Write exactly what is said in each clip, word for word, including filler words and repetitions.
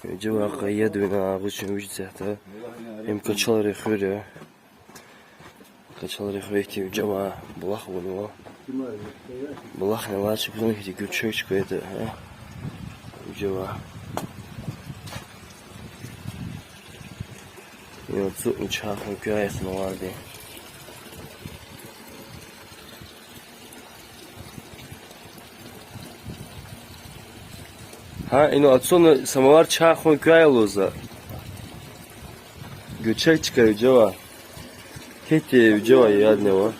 Вижева къайи яд вина агъуз чун вижезватӀа. Им Качалрин хуьр я. Качалрин хуьре ихьтин вижева булах авунва. Булахни алай чпин ихьтин гуьрчег чка ятӀа, а? Вижева. Им ацукьна чахъ хьун квай самоварди. Гьа, ина ацукьна самовар чахъ хьун квай лугьузва. Гуьрчег чка вижева. Гьихьтин вижева ядни ава.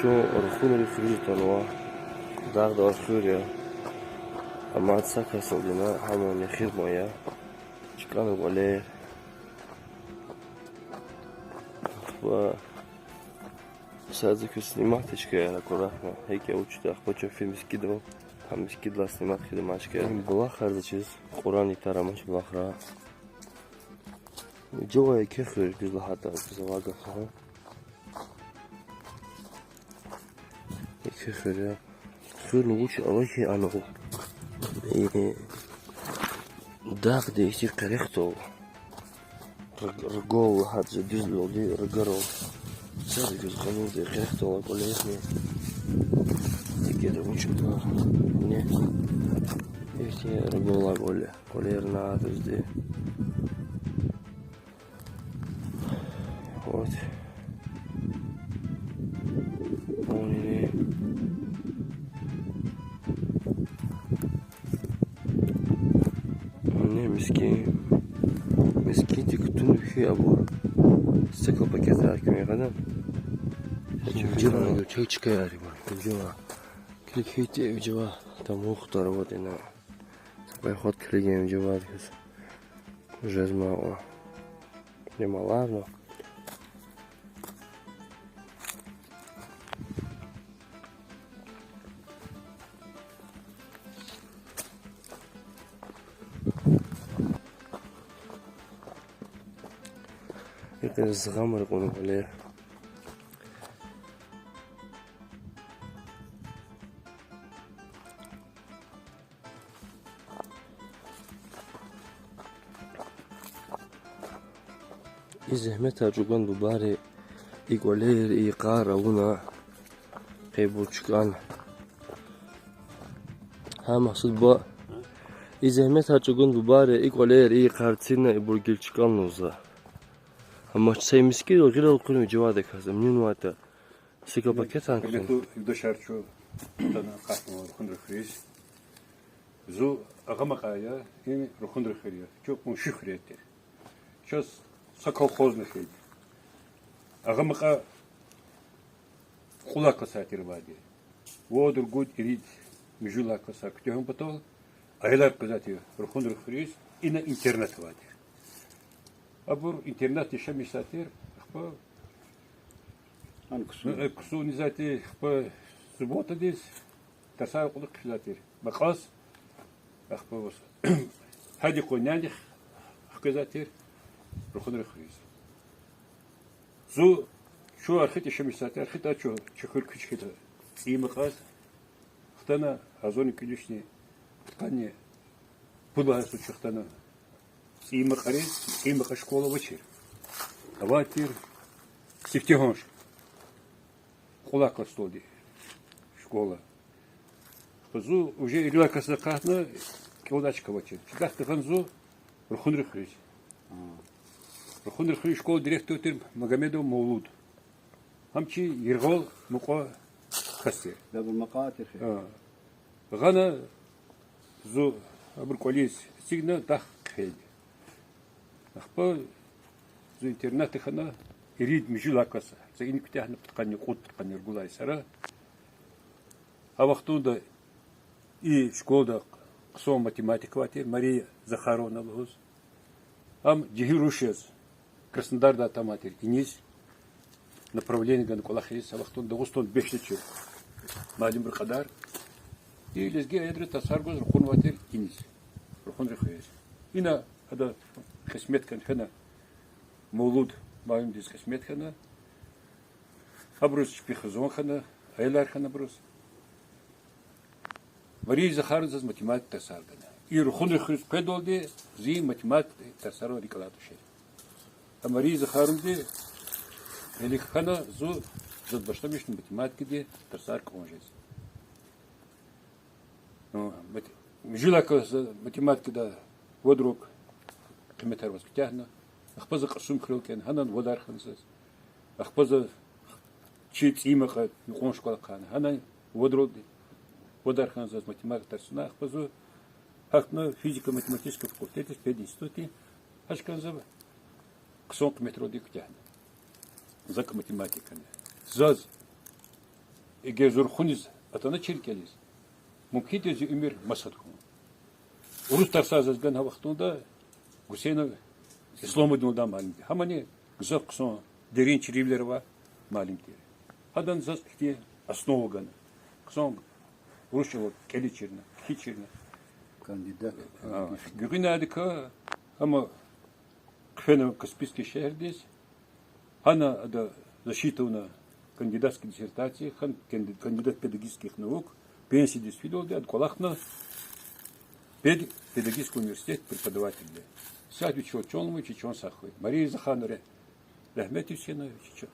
Чун Рухунрин хуьруьз атанва. Дагъдал хуьр я. Амма са касдин гьамни хуьр я. ЧкӀана кӀвалер. Ва садиз куь снимать чка яр акурахна. ГьикӀ я вучда, ахпа чун фи мискӀинда, гьа мискӀиндилай снимать хъийида ман чка яр. Булахар заз чиз, Кьуръан итар амач булахра. Жува еке хуьр, гуьзлахата, гуьзавагатна. Еке хуьр я. Хуьрни вуч ава хьи, ана, э, дагъдин ихьтин къерехдал. Раг-, рагал лагьайтӀа дуьз лугьуди, рагарал. Садиз къанунди къерехдал кӀвалерни. Эгер вуч ава, не. Ихьтин рагал кӀвале-, кӀвалерни дуьзди. Вот. Вуни. Вуни мискӀин. МискӀиндик кутуна хьи абур стеклопакетар куьн гъана. Чай чкаяр ибур. Жува. Килиг хьайитӀа жува. Тамух тарава дина. Са пай хват килигин жува дихьиз. Жезмай ва. Нималарна. Икьван зигъамар кьуна кӀвалер. И зегьметар чӀугун бубайри, и кӀвалер, и йикъар авуна, къебур чкӀан. Гьа, Магьсуд буба, и зегьметар чӀугун бубайри, и кӀвалер, и йикъар цина ибур гила чкӀан лугьузва. Амма са мискӀин гъилел кьуна жувадаказ, амнинватӀа. Сикапакетан кутун. Гьуьрметлу юлдашар, чун атана акъатнава Рухунрин хуьруьз. Зун Агъамакьай я, им Рухунрин хуьр я. Чун къунши хуьрер тир. Чаз са колхозни хьайиди. Агъамакьай кьуд лагьай классар тир авайди. Вад, ругуд, ирид, муьжуьд лагьай классар куьтягьун патал аялар къвезвай тир Рухунрин хуьруьз, ина интернат авайди. Абур интернатда яшамиш жезвай тир, ахпа, э, ксунизвай тир, ахпа субботадиз тарсар кьулухъ физвай тир. Макьаз, ахпа ваз. Гьади къуй нянихъ хквезвай тир Рухунрин хуьруьз. Зун чун Архитӏа яшамиш жезвай тир, Архитӏа чун чи хуьр куьч хьайитӏа ЦӀийи Макьаз хтана, гьазурни кӏуьд вишни пудкъанни пуд лагьай йисуз чун хтана ЦӀийи Макьариз, ЦӀийи Макьа школа авачир. Авай тир сифтегьан ш-, кьуд лагьай классдалди школа. Зун уже ирид лагьай классдиз акъатна, кӏелдай чка авачир. Чидахдихъ гъана зун Рухунрин хуьруьз. Рухунрин хуьруьн школа директор тир Магомедов Мавлуд. Гьам чи яргъал-мукьва кас тир. Гъана зун абурун кӏвализ эцигна, дахъ хъфейди. Ахпа зун интернатда хьана, ирид, муьжуьд лагьай класс. За ина куьтягьна пудкъанни кьуд, пудкъанни ругуд лагьай йисара. А вахтунда и школада хъсан математик авай тир, Мария Захаровна лугьуз. Ам жегьил руш яз Краснодардай атанвай тир иниз, направление гана кӏвалахиз, а вахтунда Дагъустанда бес чӏехи муаллимрин кьадар. И лезги аялриз тарсар гуз ракъурнавай тир иниз, Рухунрин хуьруьз. Ина ада къисмет хьана фена, Мавлуд муаллимдиз къисмет хьана. Абуруз чпи хизан хьана, аялар хьана абуруз. Мария Захаровна заз математика тарсар гана. И Рухунрин хуьруьз къведалди зи математика тарсарал рикӏ алай тушир. А Мария Захаровнади гъилик хьана, зун, заз башламишна математикадин тарсар кьун жез. Ну, мат-, муьжуьд лагьай классда математикада вад урок къиметар аваз куьтягьна. Ахпа за Кьасумхуьрел кӏелна, гьанани вадар хьана заз. Ахпа за чи ЦӀийи Макьа юкьван школа хьана, гьанани вадар, вадар хьана заз математика тарсуна. Ахпа зун гьахьна физико-математический факультетдиз, пединститутдиз, гьахьна за хъсан къиметралди куьтягьна. Зак математикани. Заз Эгер зун Рухуниз атаначир кӀелиз, мумкин тир зи уьмуьр масад хьун. Урус тарсар заз гана гьа вахтунда Гусейнов Исламудин лугьудай муаллим тир. Гьамани гзаф хъсан дерин чирвилер авай муаллим тир. Гьадан заз ихьтин основа гана. Хъсан урус чӀалал кӀеличирна, кхьичирна. Кандидат. А, гуьгъуьнайдакай, амма хъфена Каспийский шегьердиз, гьана ада защита авуна кандидатский диссертация, хьана кандидат педагогических наук, пенсиядиз фидалди ада кӀвалахна пед-, педагогический университет преподаватель я. Исятда вичел чан ала, вичи чан сагъ хьуй. Мария Захаровна ре-, рагьметдиз фена, вичи чан,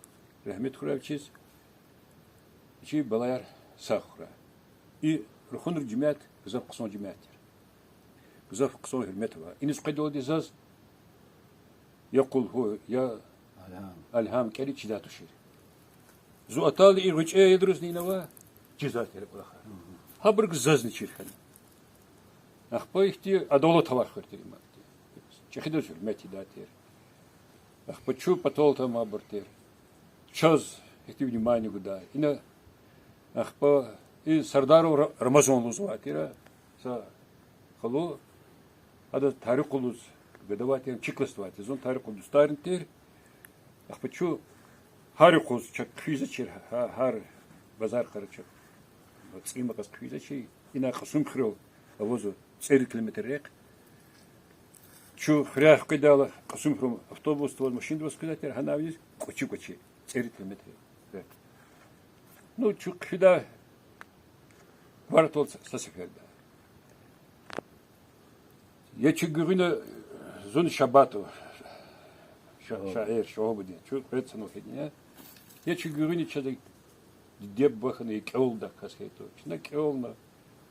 рагьмет хьурай вичиз. Чи балаяр сагъ хьурай. И Рухунрин жемят гзаф хъсан жемят тир. Гзаф хъсан гьуьрмет ава. Иниз къведалди заз я Къулгьу, я Алгьам кӀелиз чидай тушир. Зун атайла и гъвечӀи аялризни ина ава, чизвай тир кӀвалахар. Гьабуруз зазни чир хьана. Ахпа ихьтин адалат авай хуьр тир им. ЧӀехидаз гьуьрмет ийидай тир. Ахпа чун патал тамамбур тир. Чаз ихьтин внимание гудай. Ина, ахпа и Сардаров Ра-, Рамазан лугьузвай тир, са халу, ада Тарикъулуз гадавай тир, чи классда авай тир, зун Тарикъул дустарни тир. Ахпа чун гьар юкъуз чак хъфизвачир, гьа-, гьар базар къарачӀ, цӀийи макъаз хъфизвачир, ина Кьасумхуьрел авазва цӀерид километр рехъ. Чун хуьряй хкведайла, Кьасумхуьрел автобусдаваз, машиндаваз хквезвай тир, гьанай виниз кӀвачи-кӀвачи, цӀерид километр рехъ. Ну, чун хъфидай варз тал са сеферда. Я чи гуьгъуьна зун Шабатов, ша-, шаир, Шагьабудин, чун кьвед санал фидин я. Я чи гуьгъуьна чаз диде-буба хьана, я кӀелдай кас хьайитӀа. Чна кӀелна,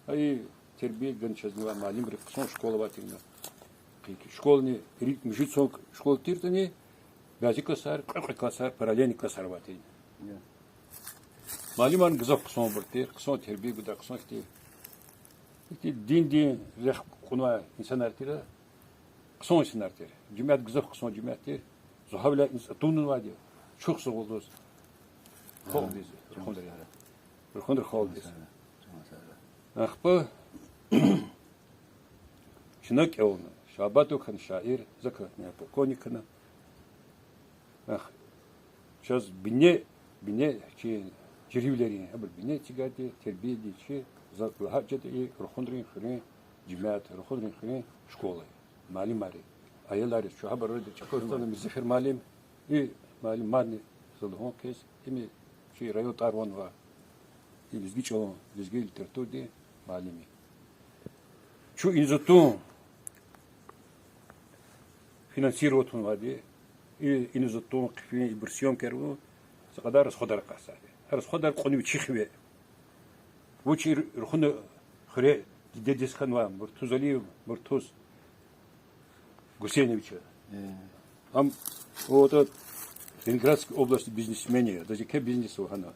гьа и тербия гана чаз нивай муаллимри, хъсан школа авай тир ина. Школани рикӀ муьжуьд сан школа тиртӀани, бязи классар, кьве-кьве классар, параллельный классар авай тир ина. Муаллимарни гзаф хъсанбур тир, хъсан тербия гудай, хъсан ихьтин, ихьтин диндин рехъ кьунвай инсанар тир, хъсан инсанар тир. Жемят гзаф хъсан жемят тир. Зун гьавиляй атунвайди я, чухсагъул лугьуз халкьдиз, Рухунрин халкьдиз. Ахпа чна кӀелна, Шабатов хьана шаир, закай полковник хьана. Чаз бине, бине чи чирвилерин, абур бине эцигайди, тербияди чи, за лагьай жеда и Рухунрин хуьруьн жемят, Рухунрин хуьруьн школа, муаллимар, аялар, чун гьабур арада чӀехи устӀарни Мирзефер муаллим, и муаллим мадни за лугьун квез, им чи район тӀвар-ван авай, и лезги чӀалан, лезги литературадин муаллим я. Чун иниз атун финансировать авунвайди, и иниз атун, хъфин, ибур съёмкаяр авун, са кьадар расходар акъатзавайди. Расходар кьуна вичихъ хиве. Вуч и Рухунрин хуьре дидедиз хьанвай Муртузалиев Муртуз Гусейнович. Ам, вот, Ленинградской области бизнесмен я, даже еке бизнес ава гьана.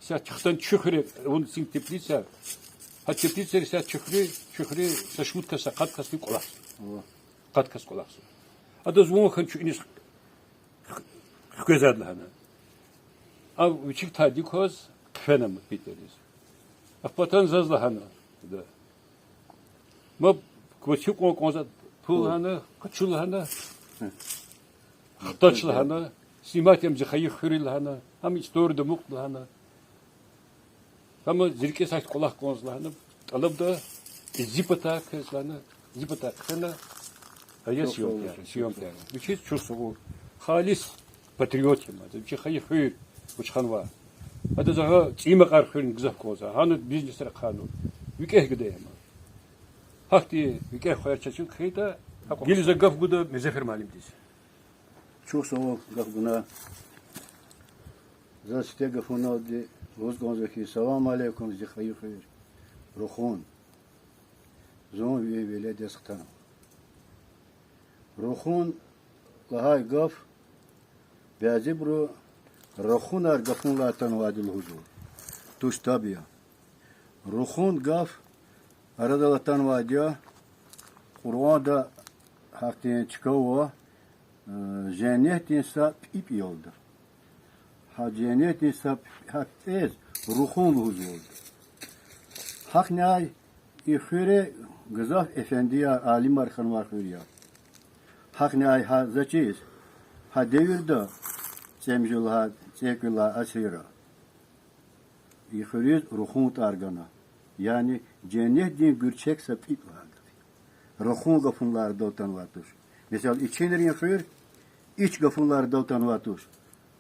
Исятда чахъ хьана чи хуьре, вун цин теплица, гьа теплицайра исятда чи хуьре, чи хуьре са шумуд кас, са къад касни кӀвалахзава. Къад кас кӀвалахзава. Адаз вун хьана чун иниз хквезвайди лагьана. Ам вичик тадик кваз хъфена Питердиз. Ахпа атана заз лагьана, да. Ма квачи кьван кӀанзаватӀа пул лагьана, къачу лагьана, хтач лагьана, снимать ая зи хайи хуьр лагьана, гьам историда амукьда лагьана. Гьам зи рикӀе сад кӀвалах кӀанзава лагьана, тӀалабда, зи патай квез лагьана, зи патай хъфена, ая съёмкаяр, съёмкаяр. Вичиз чухсагъул. Халис патриот я ман, вичи хайи хуьр вуч хьанва. Адаз агъа цӀийи Макьар хуьрни гзаф кӀанзава, гьана бизнесар ахъайна, викӀегь гада я ман. Гьахьтин викӀегь хваяр чаз чун хьайитӀа, гила за гаф гуда Мирзефер муаллимдиз. Чухсагъул гаф гунай. Заз сифте гафуналди лугьуз кӀанзава хьи, салам алейкум, зи хайи хуьр Рухун. Зун ви веледдиз хтанва. Рухун лагьай гаф бязибуру рахунар гафунилай атанвайди лугьузва. Туш, таб я. Рухун гаф арадал атанвайди я, Къуръанда гьахьтин чка ава, э, женнетдин са пӀипӀ ялда. Гьа женнетдин са пӀ-, гьа пӀипӀез Рухун лугьузвалда. Гьахьняй и хуьре гзаф эфендияр, алимар хьанвай хуьр я. Гьахьняй гьа заз чиз, гьа девирда, цӀемуьжуьд лагьай, цӀекӀуьд лагьай асирра, и хуьруьз Рухун тӀвар гана. Яни женнетдин гуьрчег са пӀипӀ лагьай гаф я. Рухун гафунилай арадал атанвай туш. Месела, Ичинрин хуьр Ич гафунилай арадал атанвай туш.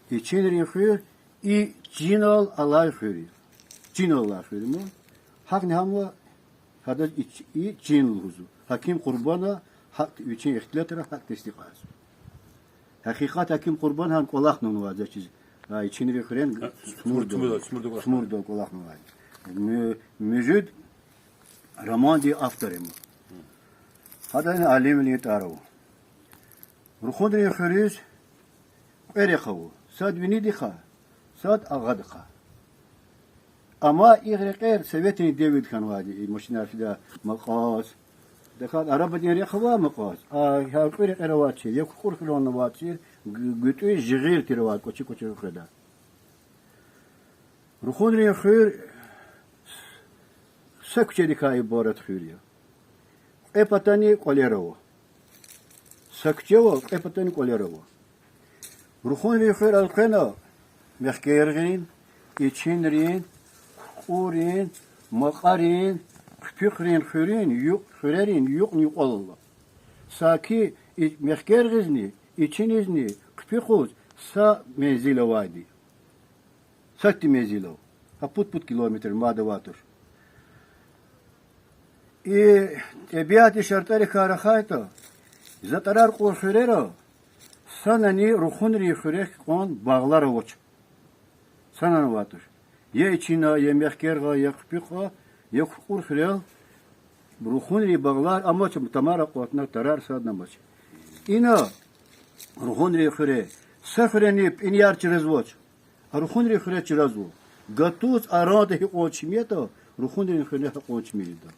Ичинрин хуьр и чинал алай хуьр я. Чинал алай хуьр я. Гьакӏни гьам ва гьадаз и, и чин лугьузва. Гьаким Къурбана гьакӏ вичин ихтилатра гьакӏ тестикьзава. Гьакъикъат Гьаким Къурбан гьам кӏвалахнавай заз чиз. А, Ичинрин хуьрен Смурдал, Смурдал кӏвалахнавай. Муь-, муьжуьд романдин автор я. Гьадани алимвилин тӏвар ава. Рухунрин хуьруьз кьве рехъ ава. Сад винидихъай, сад агъадихъай. Амма и рекьер советрин девирда хьанвайди, и машинар фидай макьаз. Тахьайтӏа арабадин рехъ авай макьаз. А гьа кьве рекьер авачир, я Кукӏур хуьрел авачир, г-, гуьтӏуьз жигъир тир авай, кӏвачи-кӏвачи къведай. Рухунрин хуьр са куьчедикай ибарат хуьр я. Кьве патани кӏвалер ава. Са куьче ава, кьве патани кӏвалер ава. Рухунрин хуьр элкъвена Мехкергъин, Ичинрин, Кукӏурин, Макьарин, Хъуьпуьхърин хуьрин ю-, хуьрерин юкьни-юкьвал ала. Саки и Мехкергъизни, Ичинизни Хъуьпуьхъуз са мензил авайди. Сад-ди мензил ава. Гьа пуд-пуд километр мад авай туш. И тӏебиатдин шартӏарикай рахайтӏа, затӏарар кьур хуьрера санани Рухунрин хуьрехъ кьван багълар авач. Санани авай туш. Я Ичина, я Мехкергъа, я Хъуьпуьхъа, я Кукӏур хуьрел Рухунрин багълар амач, тамар акъватна, тарар садни амач. Ина Рухунрин хуьре са хуьрени пӏинияр чразвач. А Рухунрин хуьре чразва. Гатуз аранда гьикьван чими ятӏа, Рухунрин хуьре гьакьван чими жеда.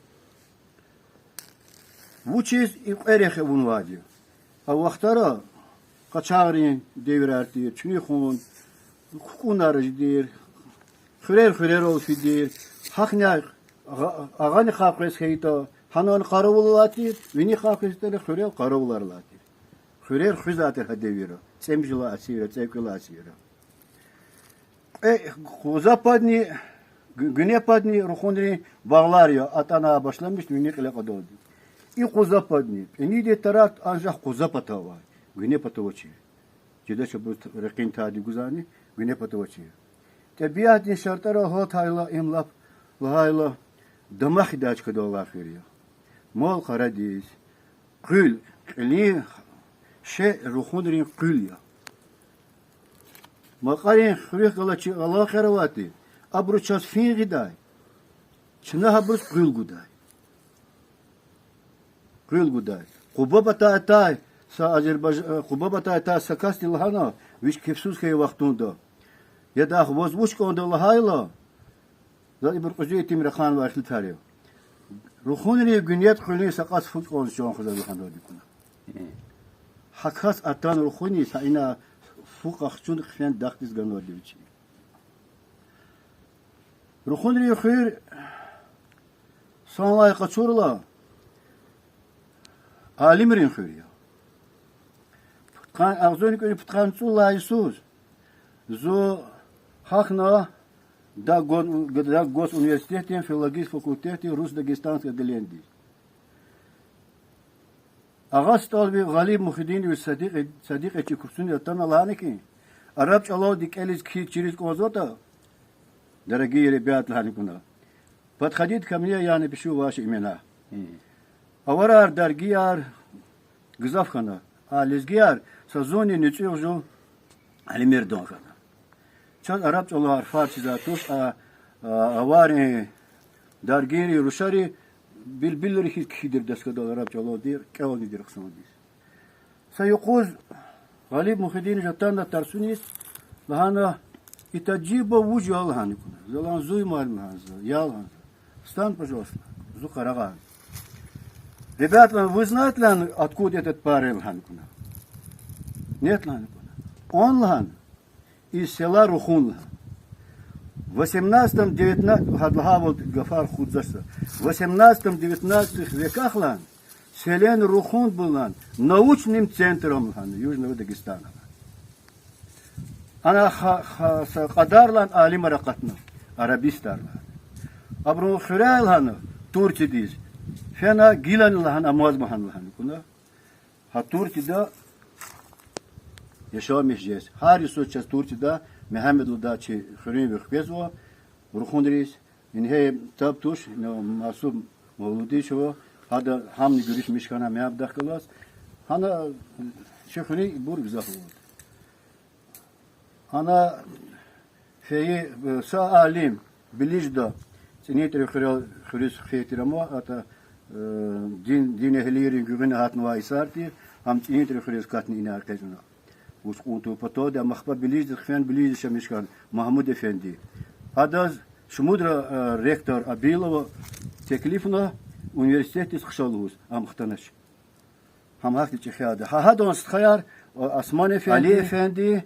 Вучиз и кьве рехъ авунвайди я? А вахтара къачагърин девирар тир, чуьнуьхун, кукӏунар жедир, хуьрер хуьрерал фидир, гьахьняй агъа-, агъанихъай къвез хьайитӏа, гьанани къаравул алай тир, винихъай къвез хьайитӏани хуьрел къаравулар алай тир. Хуьрер хуьзвай тир гьа девирра, цӏемуьжуьд лагьай асирра, цӏекӏуьд лагьай асирра. Кьве къузападни, гу-, гуьне падни Рухунрин багълар я, атӏана башламишна вини кьиле кьадалди. И къузападни, пӏинидин тарар анжах къузапата авай, гуьне пата авачир. Жедач абуруз рекьин тади гузвани, гуьне пата авачир. Тӏебиатдин шартӏарал гьалтайла, им лап лагьайла, дамах хьидай чкадал алай хуьр я. Мал-къарадиз, къуьл, кьилин шей Рухунрин къуьл я. Макьарин хуьруьхъ галачир алакъаяр авайди, абуру чаз фин гъидай, чна гьабуруз къуьл гудай. Къуьл гудай. Къуба патай атай са азербайж-, э, Къуба патай атай са касди лагьана, вич кефсуз хьайи вахтунда: я дах, ваз вуч кӏанда лагьайла, заз ибур кьуьзуь итим раханвай ихтилатар я. Рухунрин гуьнет къуьлуьн са кьас фу кӏанз чан хъвазва лагьанвайди кьуна. Гьа кас атана Рухуниз, гьа ина фу къахчуна хъфен дахдиз ганвайди вичи. Рухунрин хуьр санлай къачурла, алимрин хуьр я. Пудкъан, агъзурни кӏуьд, пудкъанни цӏуд лагьай йисуз зун гьахьна Даггос-, Даггосуниверситетдин филологический факультетдин русско-дагестанский отделениедиз. Агъа СтӀалви Гъалиб Мухидинович Садикь-, Садикьичи курсуниз атана лагьана хьи, араб чӀалалди кӀелиз кхьиз чириз кӀанзаватӀа, дорогие ребята, лагьана хьуна, подходите ко мне, я напишу ваши имена. Аварар, даргияр гзаф хьана, а лезгияр са зунни нуьцӀуьгъ жув алимердал хьана. Чаз араб чӀалал гьарфар чизвай туш, а, а, аварин, даргийрин рушари билбилри хьиз кхьида доскадал араб чӀалалди, кӀелни тир хъсандиз. Са юкъуз Гъалиб Мухидинович атана тарсуниз, лагьана: и таджиба вуж я? лагьана хьуна. За лагьана: зун я, лагьана, за, я, лагьана. Встань, пожалуйста, зун къарагъай. Ребята, лагьана, вы знаете, лагьана, откуда этот парень? лагьана хьуна. Нет, лагьана хьуна. Он, лагьана, из села Рухун, лагьана. восемнадцатом, девятнадцатом, гьада лагьайвал гафар худзаса. Восемнадцатом, девятнадцатых веках лагьана, Селен рухунбуру лагьана научным центром лагьана Южного Дагестана. Ана ха-, ха-, са кьадар лагьана алимар акъатна, арабистар лагьана. Абурун хуьряй лагьана Турциядиз фена, гилани лагьана амазма гьана лагьана кьуна. Гьа Турцияда яшамиш жез. Гьар йисуз чаз Турцияда Мегьамед лугьудай чи хуьруьнви хквезва рухунриз. Ингье таб туш, ина Масуб Мавлудович ава, гьада гьамни гуьруьшмиш хьана Мегьамедахъ галаз. Гьана чи хуьруьн ибур гзаф авурди. Ана фейи, э, са алим Билижда, ЦӀинитӀрин хуьре-, хуьруьз хвейи тир ам, атӀа, э, дин, дин эгьлийрин гуьгъуьна гьатнавай йисар тир, ам ЦӀинитӀрин хуьруьз катна ина экъечӀна. Вуч кьун тавур паталди, ам ахпа Билиждиз хъфена, Билижда яшамиш хьана Магьмуд-эфенди. Адаз шумудра, э, ректор Абилова теклифна университетдиз хъша лугьуз, ам хтанач. Гьам гьахьтин чӀехи ада. Гьа гьадан стхаяр, э, Осман-эфенди, Али-эфенди,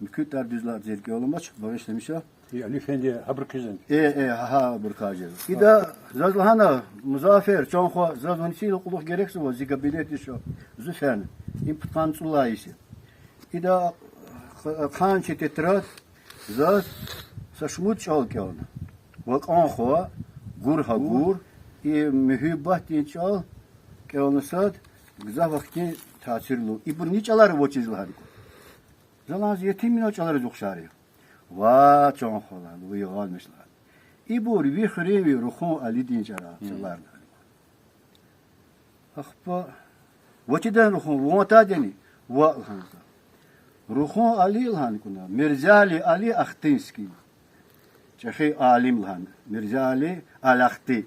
муькуь тӀвар дуьз лагьайтӀа заз кӀелмач, багъишламиша. И Али-эфенди гьабурукай жезва? Э, э, гьа, гьабурукай жезва. Ида заз лагьана, Музафер, чан хва, заз вун сила кьулухъ герекзава, зи кабинетдиз ша, зун фена. Им пудкъанни цӀуд лагьай йис я. Ида хъ-, хъсан чи тетрадь, заз са шумуд чӀал кӀелна. Вакьан хва, Гур гьа гур, и муьгьуьббатдин чӀал кӀелна сад, гзаф ахьтин таъсирлу. Ибур ни чӀалар я вучиз лагьаникӀ? За лагьана, етимвилин чӀалариз ухшар я. Ва, чан хва лагьана, ви гъалмиш лагьана. Ибур ви хуьруьнви Рухун Алидин чӀалар, чӀалар лагьаникӀ. Ахпа, вучидан Рухун, вун атайдини? Ваъ лагьана за. Рухун Али лагьаникӀ вуна, Мирзали Али Ахтынский. ЧӀехи алим лагьана, Мирзали Алахти.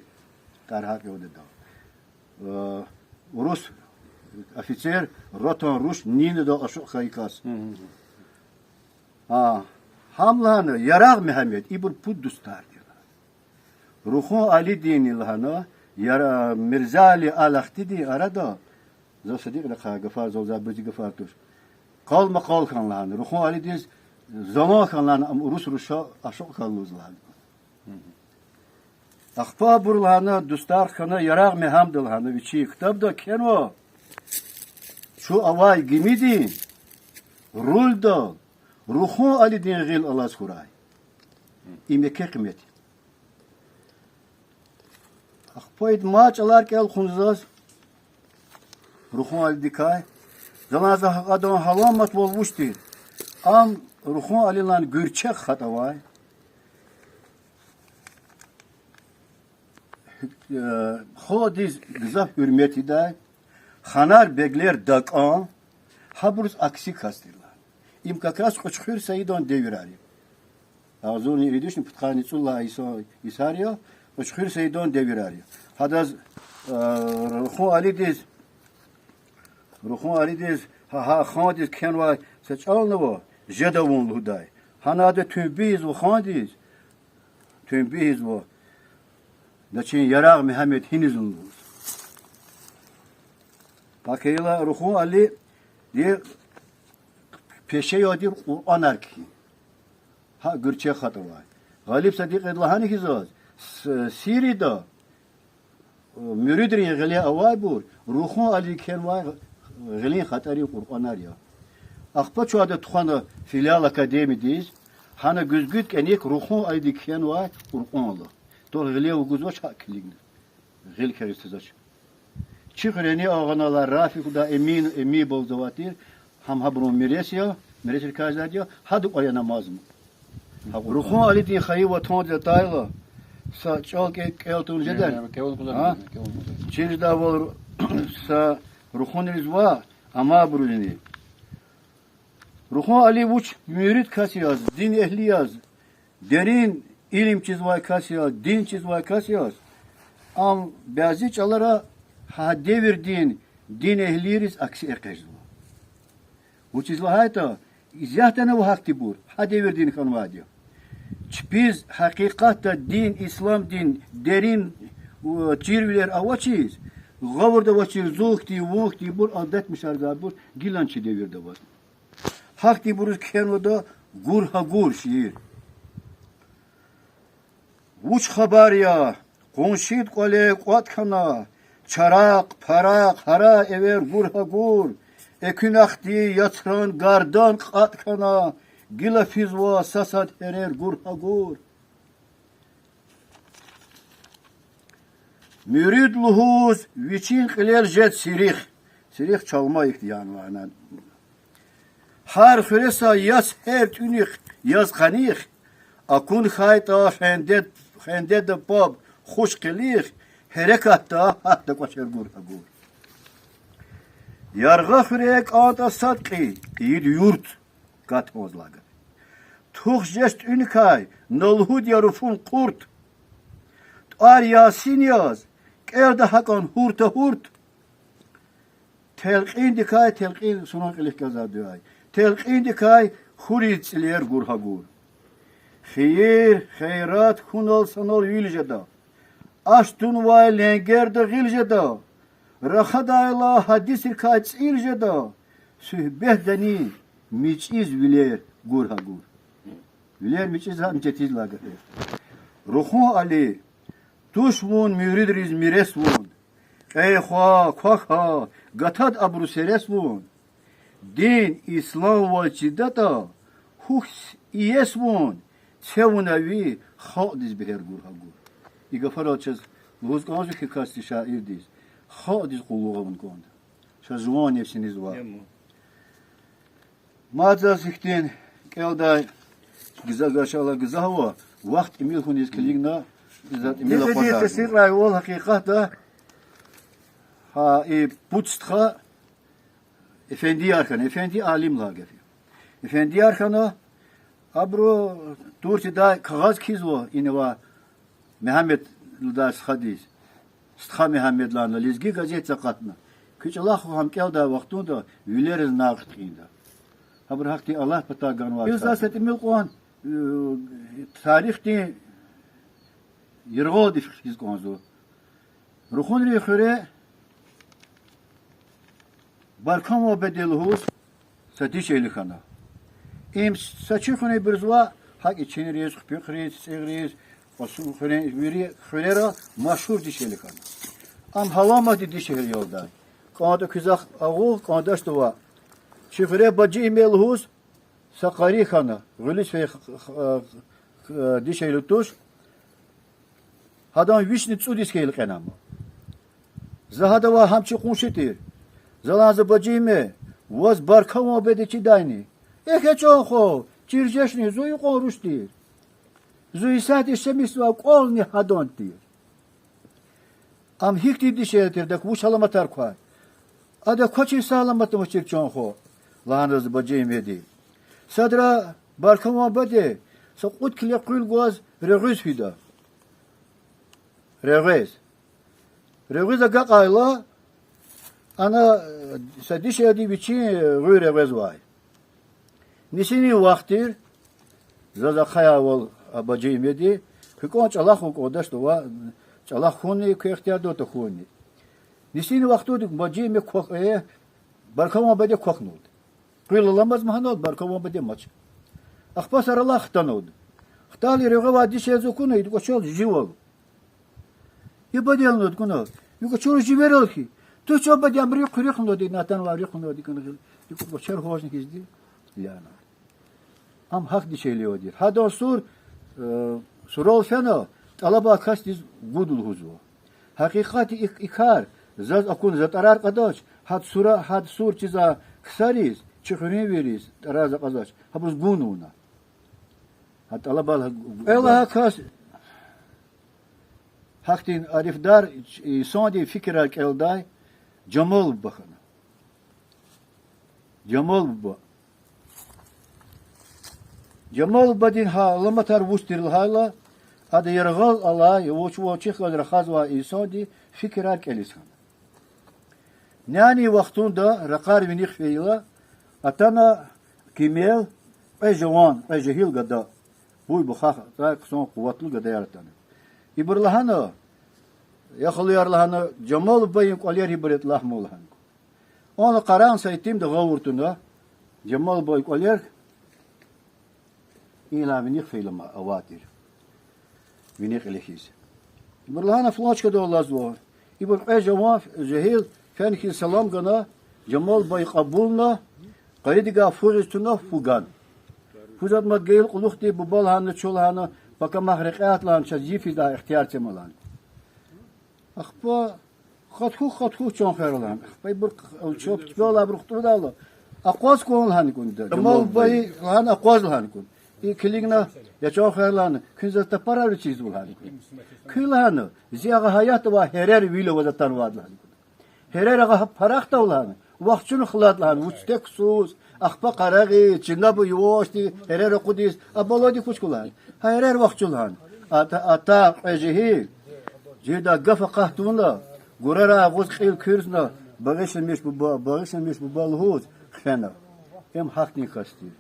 ТӀвар гьакӀ я адада. Э, урус офицер, ротан руш Нинадал ашукь хьайи кас. А, гьам лагьана Ярагъ Мегьамед, ибур пуд дустар тир. Рухун Алидинни лагьана, Яра-, Мирзали Алахтидин арада, за Садикьрихъай гафар, зал за абуруз гафар туш, къалмакъал хьана лагьана, Рухун Алидиз залан хьана лагьана, ам урус руша ашукь хьана лугьуз лагьана. Ахпа абур лагьана, дустар хьана, Ярагъ Мегьамеда лагьана вичин ктабда кхьенва, чун авай гимидин рульдал Рухун Алидин гъил алаз хьурай. Им еке къимет я. Ахпа идмай чӀалар кӀел хъувуна заз Рухун Алидикай. За лагьана, за гьа адан аламатвал вуч тир? Ам Рухун Алидилай гуьрчег хатӀ авай. Э, халкьдиз гзаф гьуьрмет ийидай, ханар-беглер такӀан, гьабуруз акси кас тир лагьана. Им как раз Кьуьчхуьр Саидан девирар я. Агъзурни иридишни пудкъанни цӀуд лагьай йис-, йисар я, Кьуьчхуьр Саидан девирар я. Гьадаз, э, Рухун Алидиз, Рухун Алидиз, гьа, гьа хандиз кхьенвай са чӀални ава, жеда вун лугьудай. Гьана ада тумбу ийизва хандиз, тумбу ийизва, начин Ярагъ Мегьамед гьиниз лугьуз. Гьакӏ хьайила Рухун Алиди пеше я ада Къуръанар кхьин. Гьа гуьрчег хатӏ авай. Гъалиб Садикьиди лагьана хьи заз, С-, Сирида муьруьдрин гъиле авайбур Рухун Алиди кхьенвай гъилин хатӏарин Къуръанар я. Ахпа чун ада тухвана филиал академиядиз, гьана гуьзгуьд кӏаник Рухун Алиди кхьенвай Къуръан ала. Тӏвар гъиле вугузвач, гьакӏ килигна. Гъил кагъиз тезач. Чи хуьрени агъанилай Рафикьда Эмин, Эминбалдин вад тир, гьам гьабурун мирес я, миресрикай жедай я, гьадан кӏвале амазма. Рухун Алидин хайи ватандиз атайла, са чӏал кӏе-, кӏел тавуна жеда. Чир жедайвал, са Рухунриз ва амайбурузни. Рухун Али вуч муьруьд кас яз, дин эгьли яз, дерин илим чизвай кас яз, дин чизвай кас яз, ам бязи чӏалара гьа девирдин дин эгьлийриз акси экъечӏзава. Вучиз лагьайтӏа, исятдани ава гьахьтинбур, гьа девирдин хьанвайди я. Чпиз гьакъикъатда дин, исламдин дерин, у, чирвилер авачиз, гъавурда авачир зун хьтин, вун хьтинбур, алдатмишарзавайбур гилан чи девирда авазва. Гьахьтинбуруз кхьенвайди я Гур гьа гур шиир. Вуч хабар я? Къуншид кӀвале кӀватӀ хьана, чарахъ, парахъ, гьара эвер гур гьа гур. Экуьнахъди яцран гардан кьатӀ хьана, гила физва са сад гьерер гур гьа гур. Муьруьд лугьуз вичин кьилел жед сирих. Сирих чалма ихьтин яна мана. Гьар хуьре са яц гьер тӀуьнихъ, яз къаних, акун хьайтӀа хендед-, хендеда паб хуш къилих, гьерекатда гьатда кӀвачер гур гьа гур. Яргъа хуьре кӀантӀа сад кьи, ийид юрт, катмаз лагьана. Тух жеч тӀуьникай, на лугьуд я руфун къурт. ТӀвар Ясин яз, кӀелда гьакӀан гьурта-гьурт. Телкьиндикай, телкьин сунан кьилихъ галаз дуьа я. Телкьиндикай хуьруьз цӀилер гур гьа гур. Хийир, хийрат хьунал санал вил жеда. Аш тунвай ленгерда гъил жеда. Рахадайла гьадисрикай цӀил жеда. Суьгьбетдани мичӀиз вилер гур гьа гур. Вилер мичӀиз гьа мичӀетиз лагьана. Рухун Али, туш вун муьруьдриз мирес вун. Кьей хва, квахь гьа, гатад абуру серес вун. Дин, ислам ваз чидатӀа, гьухь иес вун, це вуна ви халкьдиз бегьер гур гьа гур. И гафарал чаз лугьуз кӀанзава хьи касди, шаирдиз, халкьдиз къуллугъ авун кӀанда. Ша жуван нефсиниз ва. Мад заз ихьтин кӀелдай гзаф, гашала гзаф ава, вахт тӀимил хьуниз килигна, за тӀимил акъвазарзава. Тесиррайвал гьакъикъатда, гьа, и пуд стха эфендияр хьана, эфенди алим лагьай гаф я. Эфендияр хьана, абуру Турциядай кагъаз кхьизва инава Мегьамед лугьудай стхадиз, Стха Мегьамед лагьана, лезги газетдиз акъатна. Куь чӀалахъ гьам кӀелдай вахтунда вилериз накъв хъийида. Гьабуру гьахьтин Аллагь патай ганвай. Заз са тӀимил кьван, э, тарихдин яргъалди фикирзаваз кӀанзава. Рухунрин хуьре Баркан Мабеди лугьуз са дишегьли хьана. Им са чи хуьруьнбуруз ава, гьакӀ Чинриз, Хпихриз, ЦӀигъриз, Кьасумхуьруьн, вири хуьрера машгьур дишегьли хьана. Ам гьаламатдин дишегьли я лугьудай. КӀантӀа куьзахъ агъу, кӀантӀа ачтава. Чи хуьре Бажиме лугьуз са къари хьана, гъуьлуьз фей х-, х-, х-, дишегьли туш. Гьадан вишни цӀуд йис хьайила кьена ам. За гьадавай гьам чи къунши тир. За лагьана за Бажиме, ваз Баркан Мабеди чидайни? Эхь, чан хва, чир жечни, зун икьван руш тир. Зун исятда шемисвай кӀвални гьадан тир. Ам гьихьтин дишегьли тир, адак вуч аламатар квай? Адак квачин са аламат амачир, чан хва, лагьана за Бажимеди. Садра Баркан Мабеди са кьуд кило къуьл гваз регъуьз фида. Регъвез. Регъуьз агакьайла, ана, э, са дишегьлиди вичин, э, гъуьр регъвезвай. Нисинин вахт тир, заз ахъайайвал а Бажимеди, куь кьван чӀалахъ авун кӀандачтӀа ва, чӀалахъ хьунни квехъ ихтияр аватӀа хьунни. Нисинин вахтунда Бажиме квах-, э, Баркан Мабеди квахьналда. Къуьл аламаз гьанал Баркан Мабеди амач. Ахпа саралай хтаналда. Хтайла регъвевай дишегьлиди акуна, ида кӀвачел живал. Я бадел над куна. Юка чур живерал хьи. Ту чо бадел ам рикъ, рикъ над, ина атанвай рикъ над куна гъил. Юка кӀвачер гьожна хьизди. Яна. Ам гьахьдин дишегьли авайди. Гьадан сур, э, сурал фена, тӀалабай касдиз гуд лугьузва. Гьакъикъатда и, и кар заз акуна, за тӀарар кьадач, гьад сура, гьад сур чизвай ксариз, чи хуьруьнвийриз тӀарар за кьадач, гьабуруз гун авуна. Гьа тӀалабал гьа гу-, гу-, кӀела гьа кас гьахьтин арифдар инсандин фикирар кӀелдай Жамал буба хьана. Жамал буба. Жамал бубадин гьа аламатар вуч тир лагьайла, ада яргъал алай, вуч-вуч галаз рахазвай инсандин фикирар кӀелиз хьана. Нянин вахтунда ракъар виних фейила, атана кимел, кьве жаван, кьве жегьил гада. Буй-бухах цӀай хъсан къуватлу гадаяр атана. Ибур лагьана, я халуяр, лагьана, Жамал бубадин кӀвалер гьибур ятӀа лагь ман, лагьана. Ана къарагъна са итимди гъавурда туна, Жамал бубадин кӀвалер, ина виних фейила ма авай тир. Вини кьили хьиз. Ибур лагьана флан чкадал алазва. Ибур кьве жаван жегьил фена хьиз салам гана, Жамал бай кьабулна, къайидагай фу гъиз туна, фу гана. Фу затӀ мад гайила кьулухъди, буба лагьана, чун лагьана, пакамахъ рекье ат лагьана, чаз йифиз лагьана, ихтияр це ман лагьана. Ахпа хатху, хатху, чан хвер лагьана. Ахпа ибур, чан пичпелай ибур хтӀунайла, акъваз кван лагьана кӀунда. Жамал бай лагьана, акъваз лагьана кӀун. И килигна, я чан хвер лагьана, куьн заз тапарар вичизва лагьана кӀун. Куьн лагьана, зи агъа гьаятда авай гьерер вил аваз атанвайди лагьана кӀун. Гьерер агъа парахда лагьана, вахчун хлад лагьана, вуч тек ксуз, ахпа къарагъиз, чна бу ювашди гьерер акъудиз, а баладик вуч кӀан лагьана. Гьа гьерер вахчун лагьана. Ата, ата кьве жегьил, жедай гаф акъат тавуна, гурарай агъуз кьил куьрзна, багъишламиш буба, багъишламиш буба лугьуз хвена. Им гьахьтин кас тир.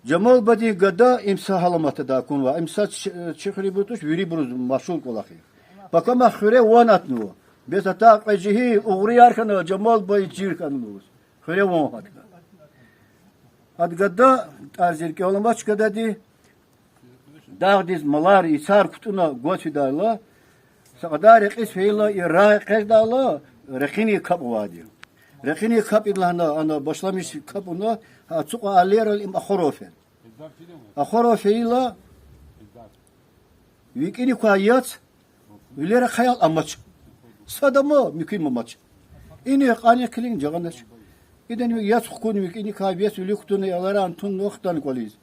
Жамал бадин гада им са аламатда акунвай. Им са чи-, чи хуьребур туш, вирибуруз машгьур кӀвалах я. Пакамахъ хуьре ван атанва. Бес атай кьве жегьил угърияр хьана, Жамал бай чир хьана лугьуз. Хуьре ван гьатна. Ад гада, тӀвар зи рикӀел амач гадади, дагъдиз малар, ицар кутӀунна гваз фидайла, са кьадар рекьиз фейила, и рагъ экъечӀдайла, ракъини капӀ авайди. Ракъини капӀ лагьана, ана башламиш капӀ авуна, ацукьай алерал им ахварай фена. Ахварай фейила, викӀини квай яц вилер ахъаял амач. Сад ама муькуьн амач. Ина кьана килигна жагъанач. Идани яц хкун викӀиникай вес вилик кутуна, аялран тунна хтана кӀвализ.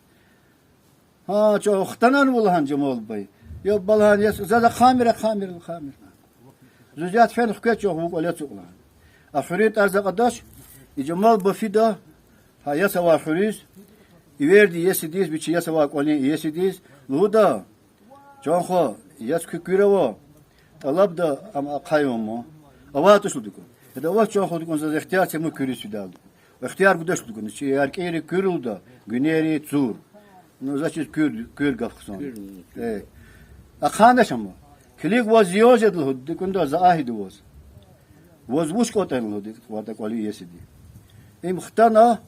Гьа, чан хтанани вун лагьана Жамал бай. Я бала лагьана, яц, заз ахъамир, ахъамир, ахъамир. Заз яц фена хкведа чан, вун кӀвале ацукь лагьана. А хуьруьн тӀвар за кьадач, и Жамал баф фида, гьа яц авай хуьруьз, иверди иесидиз, вичи яц авай кӀвалин иесидиз лугьуда: чан хва, яц куь куьр ава, тӀалабда, ам ахъайвал ман. Авай туш лугьуда кӀун. Яда авач, чан хва лугьуда кӀун, заз ихтияр це ман куьруьз фидайла. Ихтияр гудач лугьуда кӀун, чи яркӀинри куьр лугьуда, гуьнери цур. Ну, заз чиз куьр, куьр гаф хъсан. Ахъанач ама. Килиг, ваз зиян жеда лугьуда кӀунда, за агь ийида ваз. Ваз вуч кӀватӀ ая лугьуда, ватӀа кӀвалин иесиди. Им хтана,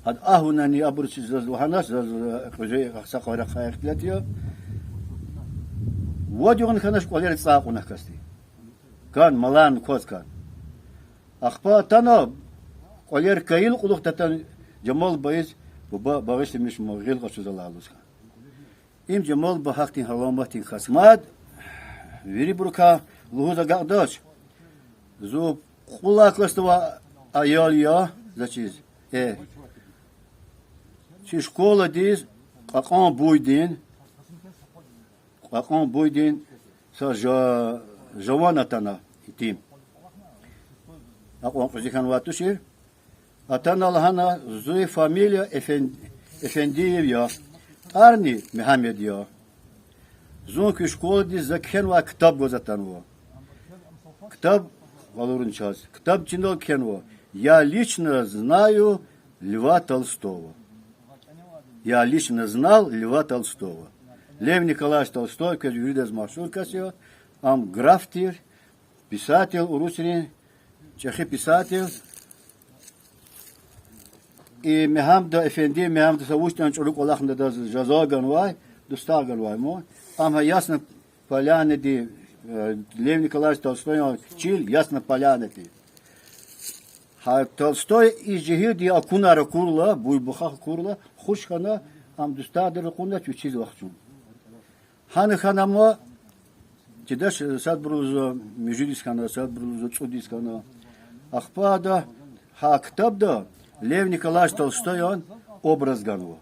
гьада агь авунани абуруз чиз заз лагьанач, заз, э, кьуьзуь са кьве рахай ихтилат я. Вад югъни хьанач кӀвалера цӀай кьуна касди. Кан, маларни кваз кан. Ахпа атана, кӀвалер кайила кьулухъ атана, Жамал байиз, буба, багъишламиш ман, гъил къачуз алай лугьуз хьана. Им Жамал бай гьахьтин гьаламатдин кас мад, вирибурукай лугьуз агакьдач. Зун кьуд лагьай классда авай аял я, заз чиз. Э, чи школадиз кьакьан буйдин, кьакьан буйдин са жа-, жаван атана итим. Акьван кьуьзуь хьанвай тушир. Атана лагьана, зи фамилия Эфен-, Эфендиев я, тӀварни Мегьамед я. Зун куь школадиз за кхьенвай ктаб гваз атанва. Ктаб къалурна чаз. Ктаб чинал кхьенва: Я лично знаю Льва Толстого. Я лично знал Льва Толстого. Лев Николаевич Толстой квез виридаз машгьур кас я, ам граф тир, писатель, урусрин чӀехи писатель. И Мегьамда, Эфенди Мегьамда са вуч ятӀани чӀуру кӀвалахна адаз жаза ганвай, дустагъ ганвай ман. Ам гьа Ясна Полянади, э, Лев Николаевич Толстойдин чил Ясна Поляна тир. Гьа Толстой и жегьилди акунар акурла, буй-бухах акурла, хуш хьана, ам дустагъдиз ракъурнач вичиз вахчун. Гьана хьана ама, чидач, садбуру лугьузва муьжуьд йис хьана, садбуру лугьузва цӀуд йис хьана. Ахпа ада гьа ктабда Лев Николаевич Толстоян образ ганва.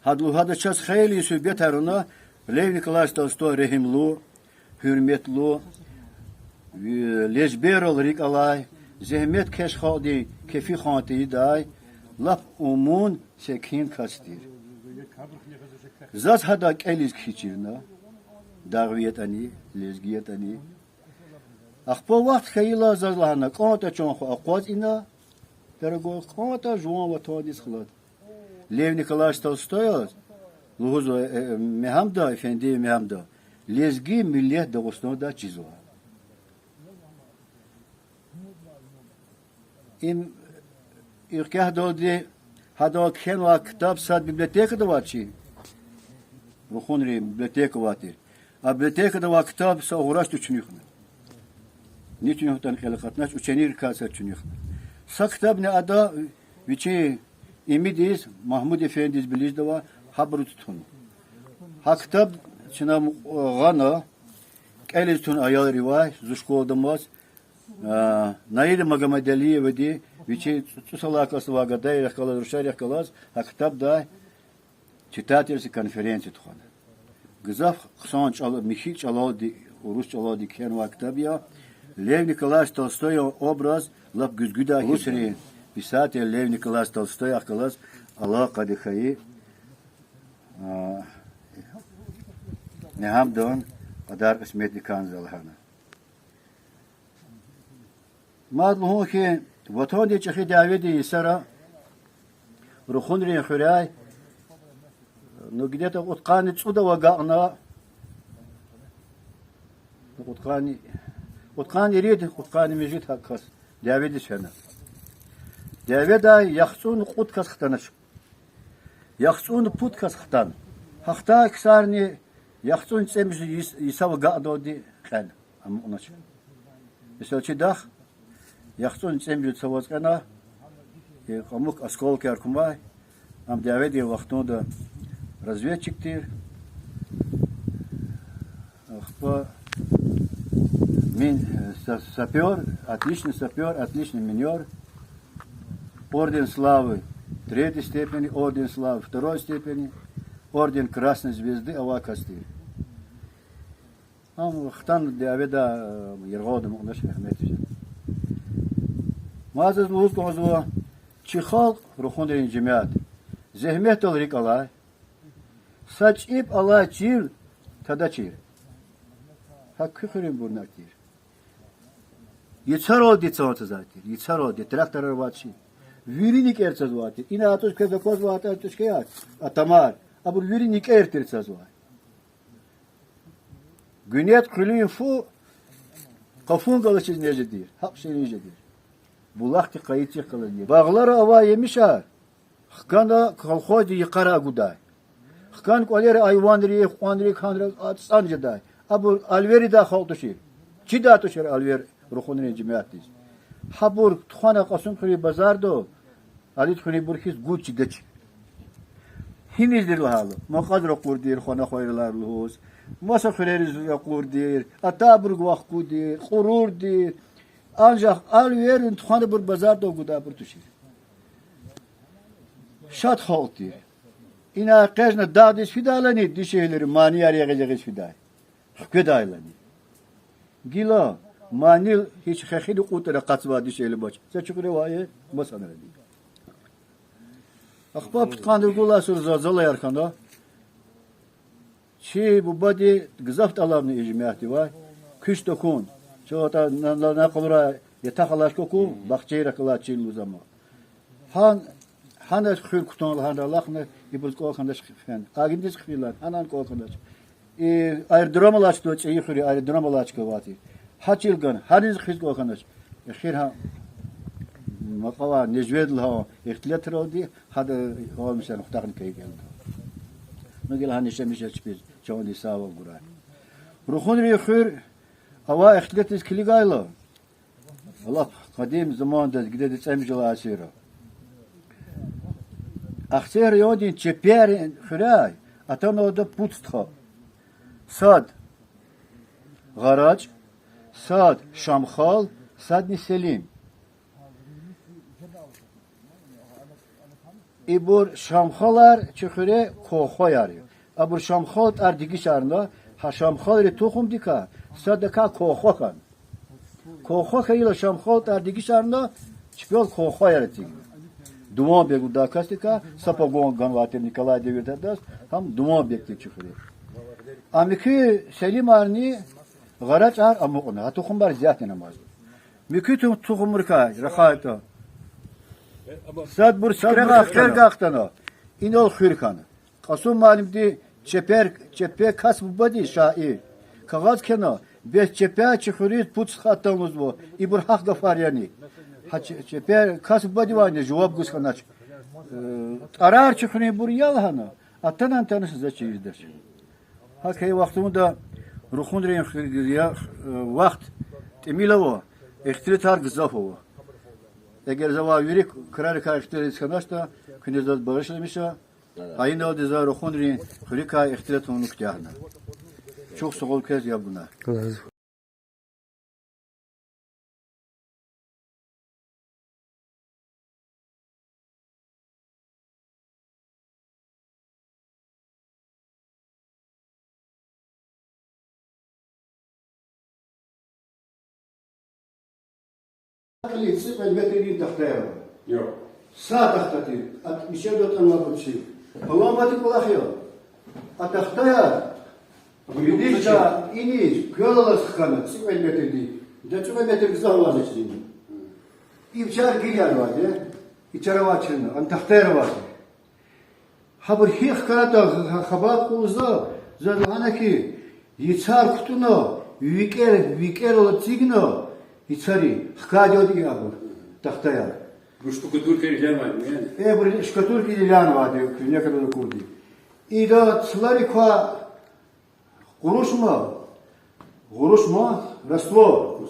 Гьада лугьуда, чаз хейлин суьгьбетар авуна, Лев Николаевич Толстой регьимлу, гьуьрметлу, ви-, лежберал рикӀ алай, зегьметкеш халкьдин кефихан тийидай, лап умун, секин кас тир. Заз гьадан кӀелиз кхьичирна, дагъви ятӀани, лезги ятӀани. Ахпа вахт хьайила заз лагьана: кӀантӀа, чан хва, акъваз ина, дорогой, кӀантӀа жуван ватандиз хлад. Лев Николаевич Толстояз лугьузва, э, э, Мегьамда, Эфенди Мегьамда, лезги миллет Дагъустанда чизва. Им, и кьведалди Гьада кхьенвай ктаб сад библиотекада авай чи. Рухунрин библиотека авай тир. А библиотекада авай ктаб са угъраш тушни хьана. Ни тушни хьана кьиле кьатнач, ученикрикай са тушни хьана. Са ктабни ада вичин имидиз, Магьмуд-эфендидиз, Белижда авай, гьабуруз тунва. Гьа ктаб чна гъана, кӀелиз тун аялривай, зи школада амаз, а, Наида Магомадалиевади вичин цӀусад лагьай классда авай гадайрихъ галаз, рушарихъ галаз гьа ктабдай читательский конференция тухвана. Гзаф хъсан чӀал-, михьи чӀалалди, урус чӀалалди кхьенвай ктаб я. Лев Николаевич Толстоя образ лап гуьзгуьдай, урусрин писатель Лев Николаевич Толстояхъ галаз алакъади хьайи, а, Нигьамдан кьадар-кьисметдик кӀанзава лагьана. Мад лугьун хьи, ватандин чӀехи дяведин йисара Рухунрин хуьряй, ну, где-то кьудкъанни цӀуд ава агакьна, кьудкъанни, кьудкъанни ирид, кьудкъанни муьжуьд гьакӀ кас дяведиз фена. Дяведай яхцӀурни кьуд кас хтанач. ЯхцӀурни пуд кас хтана. Гьахьтай ксарни яхцӀурни цӀемуьжуьд йис-, йисав агакьдалди кьена, амукьнач. Месела, чи дах яхцӀурни цӀемуьжуьд йисав аваз кьена, и кьамук осколкаяр кумай, ам дяведин вахтунда разведчик тир. Ахпа мин-, э, са-, сапёр, отличный сапёр, отличный минёр. Орден Славы третьей степени, Орден Славы второй степени, Орден Красной Звезды авай кас тир. Ам хтана дяведа, э, яргъалда амукьнач, рагьметдиз. Мад заз лугьуз кӀанзава, чи халкь, Рухунрин жемят, зегьметдал рикӀ алай, са чӀиб алай чил тадачир. Гьа куь хуьруьнбурни тир. Йицаралди цан цазвай тир, йицаралди, тракторар авачир. Вири никӀер цазвай тир. Ина атӀуз квез аквазвайтӀа тушкаяр, атамар, абур вири никӀер тир цазвай. Гуьнет хъуьлуьн фу къафун галачиз нез жедир, гьакӀ ширин жедир. Булахдин къайи цихъ галаз. Багълара авай емишар хкана колхоздин йикъара агудай. Хкана кӀвалера айванрик, кьванрик, гьанра ацӀан жедай. Абур алверидай халкь тушир. Чидай тушир алвер Рухунрин жемятдиз. Гьабур тухвана Кьасумхуьруьн базардал, Алидхуьруьнбур хьиз гуз чидач. Гьиниз тир лагьайла, макьаз ракъурдир, хвана хвайрилар лугьуз, маса хуьрериз ракъурдир, атайбурук вахкудир, кьурурдир. Анжах алверни тухванайбур базардал гудайбур тушир. Шад халкь тир. Ина экъечӀна дагъдиз фидайлани, дишегьлийри манияр ягъиз-ягъиз фидай. Хкведайлани. Гила манил гьич хехили кьутӀра акъатзавай дишегьли амач. Са чуьхуьр авай, масанрани. Ахпа пудкъанни ругуд лагьай йисуз зилзалаяр хьана. Чи бубади гзаф тӀалабна и жемятдивай куьч тахьун. ЧаватӀа на-, на-, накъварай ятах алай чка кун, бахчайрихъ галай чил лугьуз ама. Гьан, гьана хуьр кутун лагьана алахъна, ибуруз кӀвал хьанач хъфена. Агндиз хъфин лагьана, гьанани кӀвал хьанач. И аэродром алай чкадал, ЦӀийи хуьруьн аэродром алай чка авай тир. Гьа чил гана, гьаниз хъфиз кӀвал хьанач. Эхир гьа макьавай нежвед лагьай ихтилатралди гьада гьалмишан хутахна кӀелда. Ну гила гьа нешемиш чпиз чандин сагъвал гурай. Рухунрин хуьр авай ихтилатриз килигайла, лап къадим замандиз, гидеди цӀемуьжуьд лагьай асирра, Ахцегь райондин Чепер хуьряй атанва ада пуд стха. Сад ГъарачӀ, сад Шамхал, садни Селим. Ибур Шамхалар чи хуьре колхояр я. Абур Шамхал тӀвар дегишарна, гьа Шамхалрин тухумдикай садакай колхо хьана. Колхо хьайила Шамхал тӀвар дегишарна, чпел колхояр эцигна. Дуванбег лугьудай касдикай, са погон ганвай тир Николай девирда адаз, гьам Дуванбег тир чи хуьре. А муькуь Селимарни ГъарачӀар амукьна, гьа тухумар исятда амазва. Муькуь ту-, тухумрикай рахайтӀа, садбур Сикрегай хтана, инал хуьр хьана. Кьасум муаллимди Чепер, Чепе Кас бубади, шаир, кагъаз кхьена, бес Чепе чи хуьруьз пуд стха атан лугьузва, ибур гьахъ гафар яни? Гьа Че-, Чепе Кас бубадивайни жаваб гуз хьанач. Э, тӀарар чи хуьруьнбур я лагьана, атана-атана заз чириз жедач. ГьакӀ хьайи вахтунда рухунрин хуьр-, я, э, вахт тӀимил ава, ихтилатар гзаф ава. Эгер завай вири крарикай ихтилатиз хьаначтӀа, куьне заз багъишламиша, а иналди за рухунрин хуьруькай ихтилат авуна куьтягьна. Чухсагъул квез яб гунай. Кьилин цӀикьвед метрдин тахтаяр ава. Са тахта тир, а мичӀи ятӀани абур чи. Палан вад кӀвалах я. А тахтаяр вилиз, иниз квел алаз хкана, цӀикьвед метрдин. Ида цӀикьвед метр гзаф авай чизни. И вичар гиряр авайди я. И чара авай чирна, ана тахтаяр авайди. Гьабур гьикӀ хканатӀа ха-, хабар кьурла, заз лагьана хьи, йицар кутӀунна, викӀер, викӀерал эцигна йицари, хкайди я абур тахтаяр. Бу штукатурка илянвайди я? Э, бу штукатурка илянвайди я, куьзне кадал акурди. Ида цлари ква къурушма, къурушма, раствор.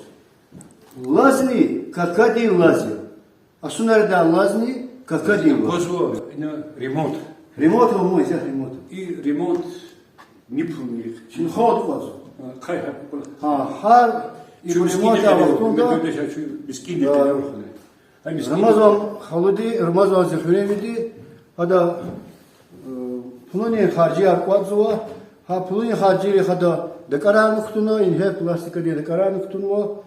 Лазни какадин лаз я. Асунарда лазни какадин лаз. Аквазва ина ремонт. Ремонт ва муй, зе ремонт. И ремонт ни пул ни. Шин ход кваз. А, хъай, хъай, хъай. Гьа, гьар и ремонт вахтунда. Мискин, мискин. Рамазан халуди, Рамазан зи хуьруьнвиди, гьада, э, пулунин харжияр кӀватӀзава, гьа пулунин харжийри гьада дакӀарарни кутуна, ингье пластикадин дакӀарарни кутунва,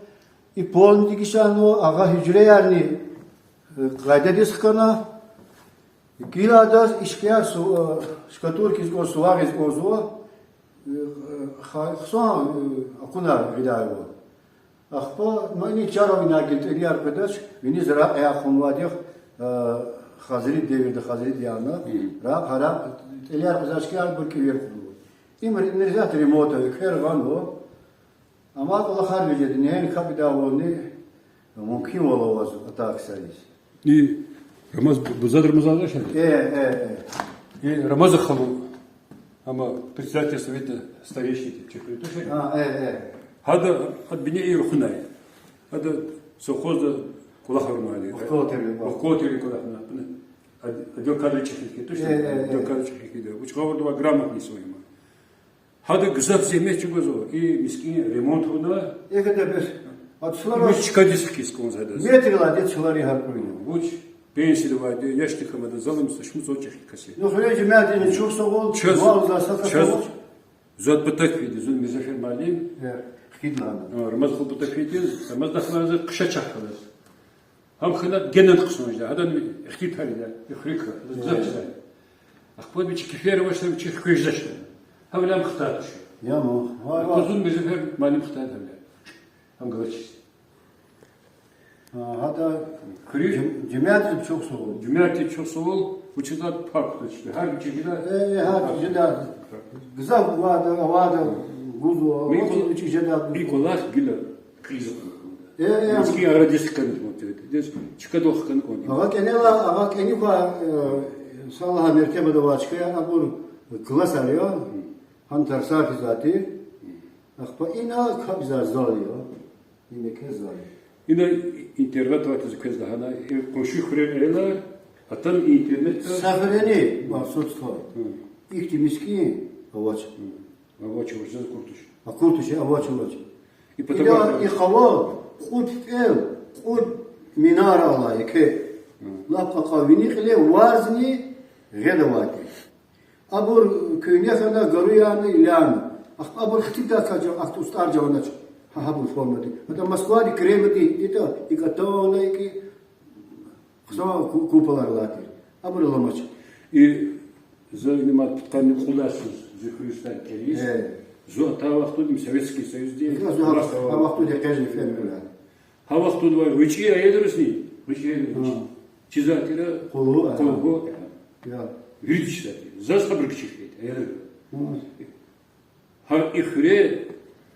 и полни дегишарнава, агъа гьуьжреярни, э, къайдадиз хкана, гила адаз ишкъияр су-, э, штукатуркиз кӀан, сувагъиз кӀанзава, э, ха-, хъсан, э, акунар гъидай ава. Ахпа, ну, ина чарал ина гила тӀилияр къведач, виниз ракьяр хъувунвайди я, э, хазрид девирда, хазрид яна. Ракь, гьа ракь, тӀилияр къвезвай чкаяр абур кӀевер хъувунва. Им ре-, нерзят ремонт ава, эквер гъанва. Амма кӀвалахар вижеди, нени капӀ ийидайвални мумкинвал аваз атай ксариз. И Рамаз-, бу-, Бузад Рамазан жеда? Э, э, э. И Рамазан халу, амма председатель совета старейшин чи хуьруьн тушир. А, э, э. Гьада, гьада бине и рухунай. Гьада совхозда кӀвалахармай. Бухгалтерия. Бухгалтерия кӀвалахармай. Отдел кадров чӀехи хьи тушир. Э, э, э. Отдел кадров чӀехи хьи. Вуч гъавурда ва грамотный свой ма. Гьада гзаф зегьмет чӀугвазва, и мискӀин ремонт авуна. Э, гьада бес. А цлара вуч чкадиз хкиз кӀанзава гьадаз. Метрдилай цлари гьакӀуна. Вуч пенсияда авайди, яшди хьамада, залум са шумуд цӀай чӀехи кас я. Ну, хуьре жемятдин чухсагъул, чаз, валза са чаз, касавуч. Зун патав фейиди, зун Мирзафер муаллим. Э, хкидна. А, Рамаз халу патав фейиди, Рамаз дахлаза хъша чахъ галаз. Гьам хьана генани хъсан жеда, гьадан ихтилатар ийида, ихрика, гзаф жеда. Ахпа вичи кефер авачтӀа, вичи хквеж жезвачтӀа. Гьавиляй хтайди туш. Я ма, вай, вай. Ахпа зун Мирзафер муаллим хтайди гьавиляй. Гьам галачиз. А, гьада хуьруьн жем-, жемятдин чухсагъул. Жемятдин чухсагъул, вучиз лагьайтӀа парк туш. Гьар вичи жеда. Э, э, гьар вичи жеда. Гзаф авайда, авайда гузва, вучиз жеда гузва. И кӀвалах гила кьилиз акъудна. Э, э. Мискин арадиз хкана кӀанда. Дез чкадал хкана кӀанда. Агъа кӀанила, агъа кӀани ква, э, са лагьай мертебада авай чкаяр, абур классар я. Гьана тарсар физвай тир. Ахпа ина капӀзавай зал я. Ина квез зал я. Ина интернат авай тир, за квез лагьана, э, къунши хуьрер эла, атана интернет. Са хуьрени махсус хьи. Ихьтин мискӀин авач. Авач, авач, заз акур туш. Акур туш, авач, авач. И патавар. Ина и къавал кьуд пӀел, кьуд минара алай еке. Лап кьакьан вини кьиле варзни гъед авай тир. Абур куьгьне хьана, гару яна, иляна. Ахпа абур хтидай кача, ахт устӀар жаванач. Гьа, гьабур формади. Гьада Москвади, Кремлди, ида, икӀ атана, икӀ хъсан ку-, куполар алай тир. Абур аламач. И за ина мад пудкъанни кьуд йисуз зи хуьруьз стай кӀелиз. Э. Зун атай вахтунда им Советский Союзди. Зун а вахтунда кьежни фермер я. Гьа вахтунда авай гъвечӀи аялризни, гъвечӀи аялризни. Гьа. Чизвай тир, къулгьу, къулгьу. Я. Вирида чизвай тир. Заз гьабуру кичӀе хьайитӀа, аялри. Гьа. Гьа и хуьре,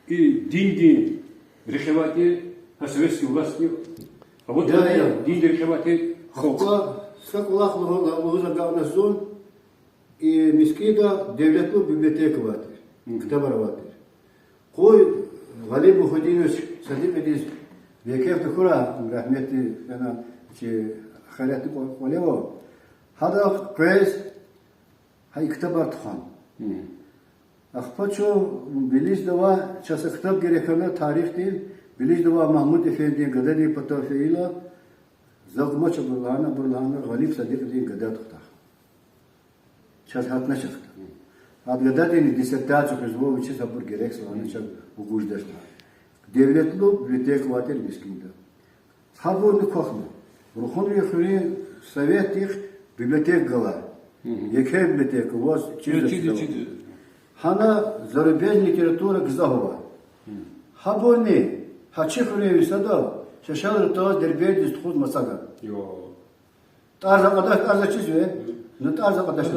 и диндин рекье авай тир, гьа советский властни, а вот, я, я, диндин рекье авай тир халкь. Ахпа Са кӀвалах лугьу-, лугьуз агакьна зун, и мискӀинда девлетлу библиотека авай тир, ктабар авай тир. Къуй Гъалиб Мухьутдинович Садикьидиз бекер тахьурай, рагьметдиз фена чи хайратдин кӀва-, кӀвале ава. Гьадахъ къвез гьа и ктабар тухвана. Ахпа чун Белижда авай, чаз са ктаб герек хьана тарихдин, Белижда авай Магьмуд-эфендидин, гададин патав фейила, за кумач, абур лагьана, абур лагьана, Гъалиб Садикьидин гада тухудай. Чаз гьатна чахъ. Гьа гададини диссертация хуьзва, вичиз абур герек я лагьана, чаз вугуждач лагьана. Девлетлу библиотека авай тир мискӀинда. Гьабурни квахьна. Рухунви хуьруьн советдихъ библиотека галай. Еке библиотека ваз чида, чида, чида. Гьана зарубежный литература гзаф ава. Гьабурни гьа чи хуьруьнви садав Шашалран таз Дербентдиз тухуз маса гана. ТӀвар за кьадач, тӀвар заз чизва? Ну, тӀвар за кьадач.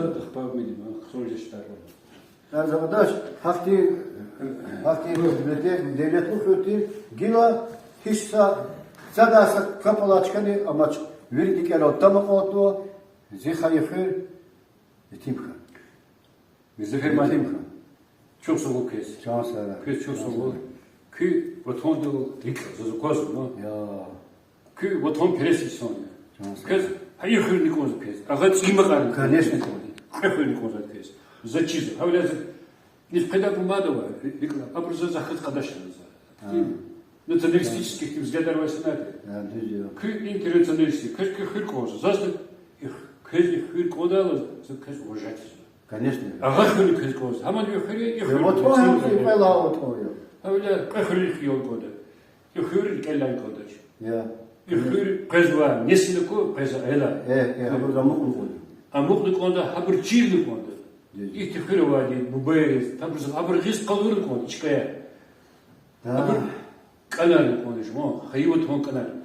ТӀвар за кьадач, гьахьтин, гьахьтин библиотека, девлетлу хуьр тир, гила гьич са, садай са кап алай чкани амач, вири рикӀерал там акьалтӀа, зи хайи хуьр итим хьана. Мирзафер муаллим, чухсагъул квез. Чан сагъ хьуй. Квез чухсагъул. Куь ватандал рикӀ заз аквазва. Куь ватанперес инсан я. Квез гьа и хуьрни кӀанзава квез. Агъа цӀийи макьарни. Конечно, кӀанзава. Кьве хуьрни кӀанзава квез. Заз чизва. Гьавиляй заз низ къведай бумага ава, рикӀ, абур заз захъ кьадач заз. Националистический взгляд авай инсан я. Куь интернационалист я, квез куь хуьр кӀанзава. Заз и, квез и хуьр кӀандайла, заз квез уважать ийизва. Конечно. Агъа хуьрни квез кӀанзава. Гьамани и хуьр я, и хуьр. Гьавиляй кьве хуьруьнихъ ял кӀанда. И хуьр рикӀелай кӀандач. И хуьр къвезвай несил аку, къвезвай аялар. Гьабур амукьна кӀанда. Амукьна кӀанда, гьабур чирна кӀанда. Ихьтин хуьр авайди бубайриз, абуруз, абуру гъиз къалурна кӀанда чкаяр. Абур кӀанарна кӀанда жуван, хайи ватан кӀанарна кӀанда.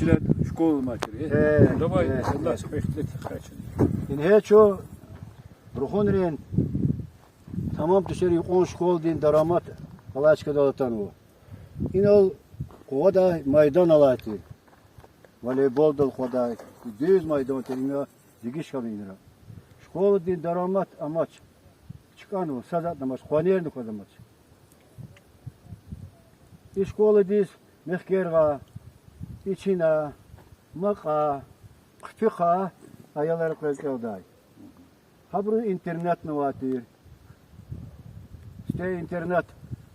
Ихтилат школа мачир, э? Э, давай, э, Аллагьди ихтилат хачир. Ингье чун Рухунрин тамам тушир юкьван школадин дарамат алай чкадал атанва. Инал къугъвадай майдан алай тир. Волейболдал къугъвадай. Дуьз майдан тир, ина дегиш хьана инра. Школадин дарамат амач. ЧкӀанва, са затӀни амач, къванерни кваз амач. И школадиз Мехкергъа, Ичина, Макьа, Хъуьтуьхъа аялар къвез кӀелдай. Гьабуру интернатни авай тир. Сифте интернат,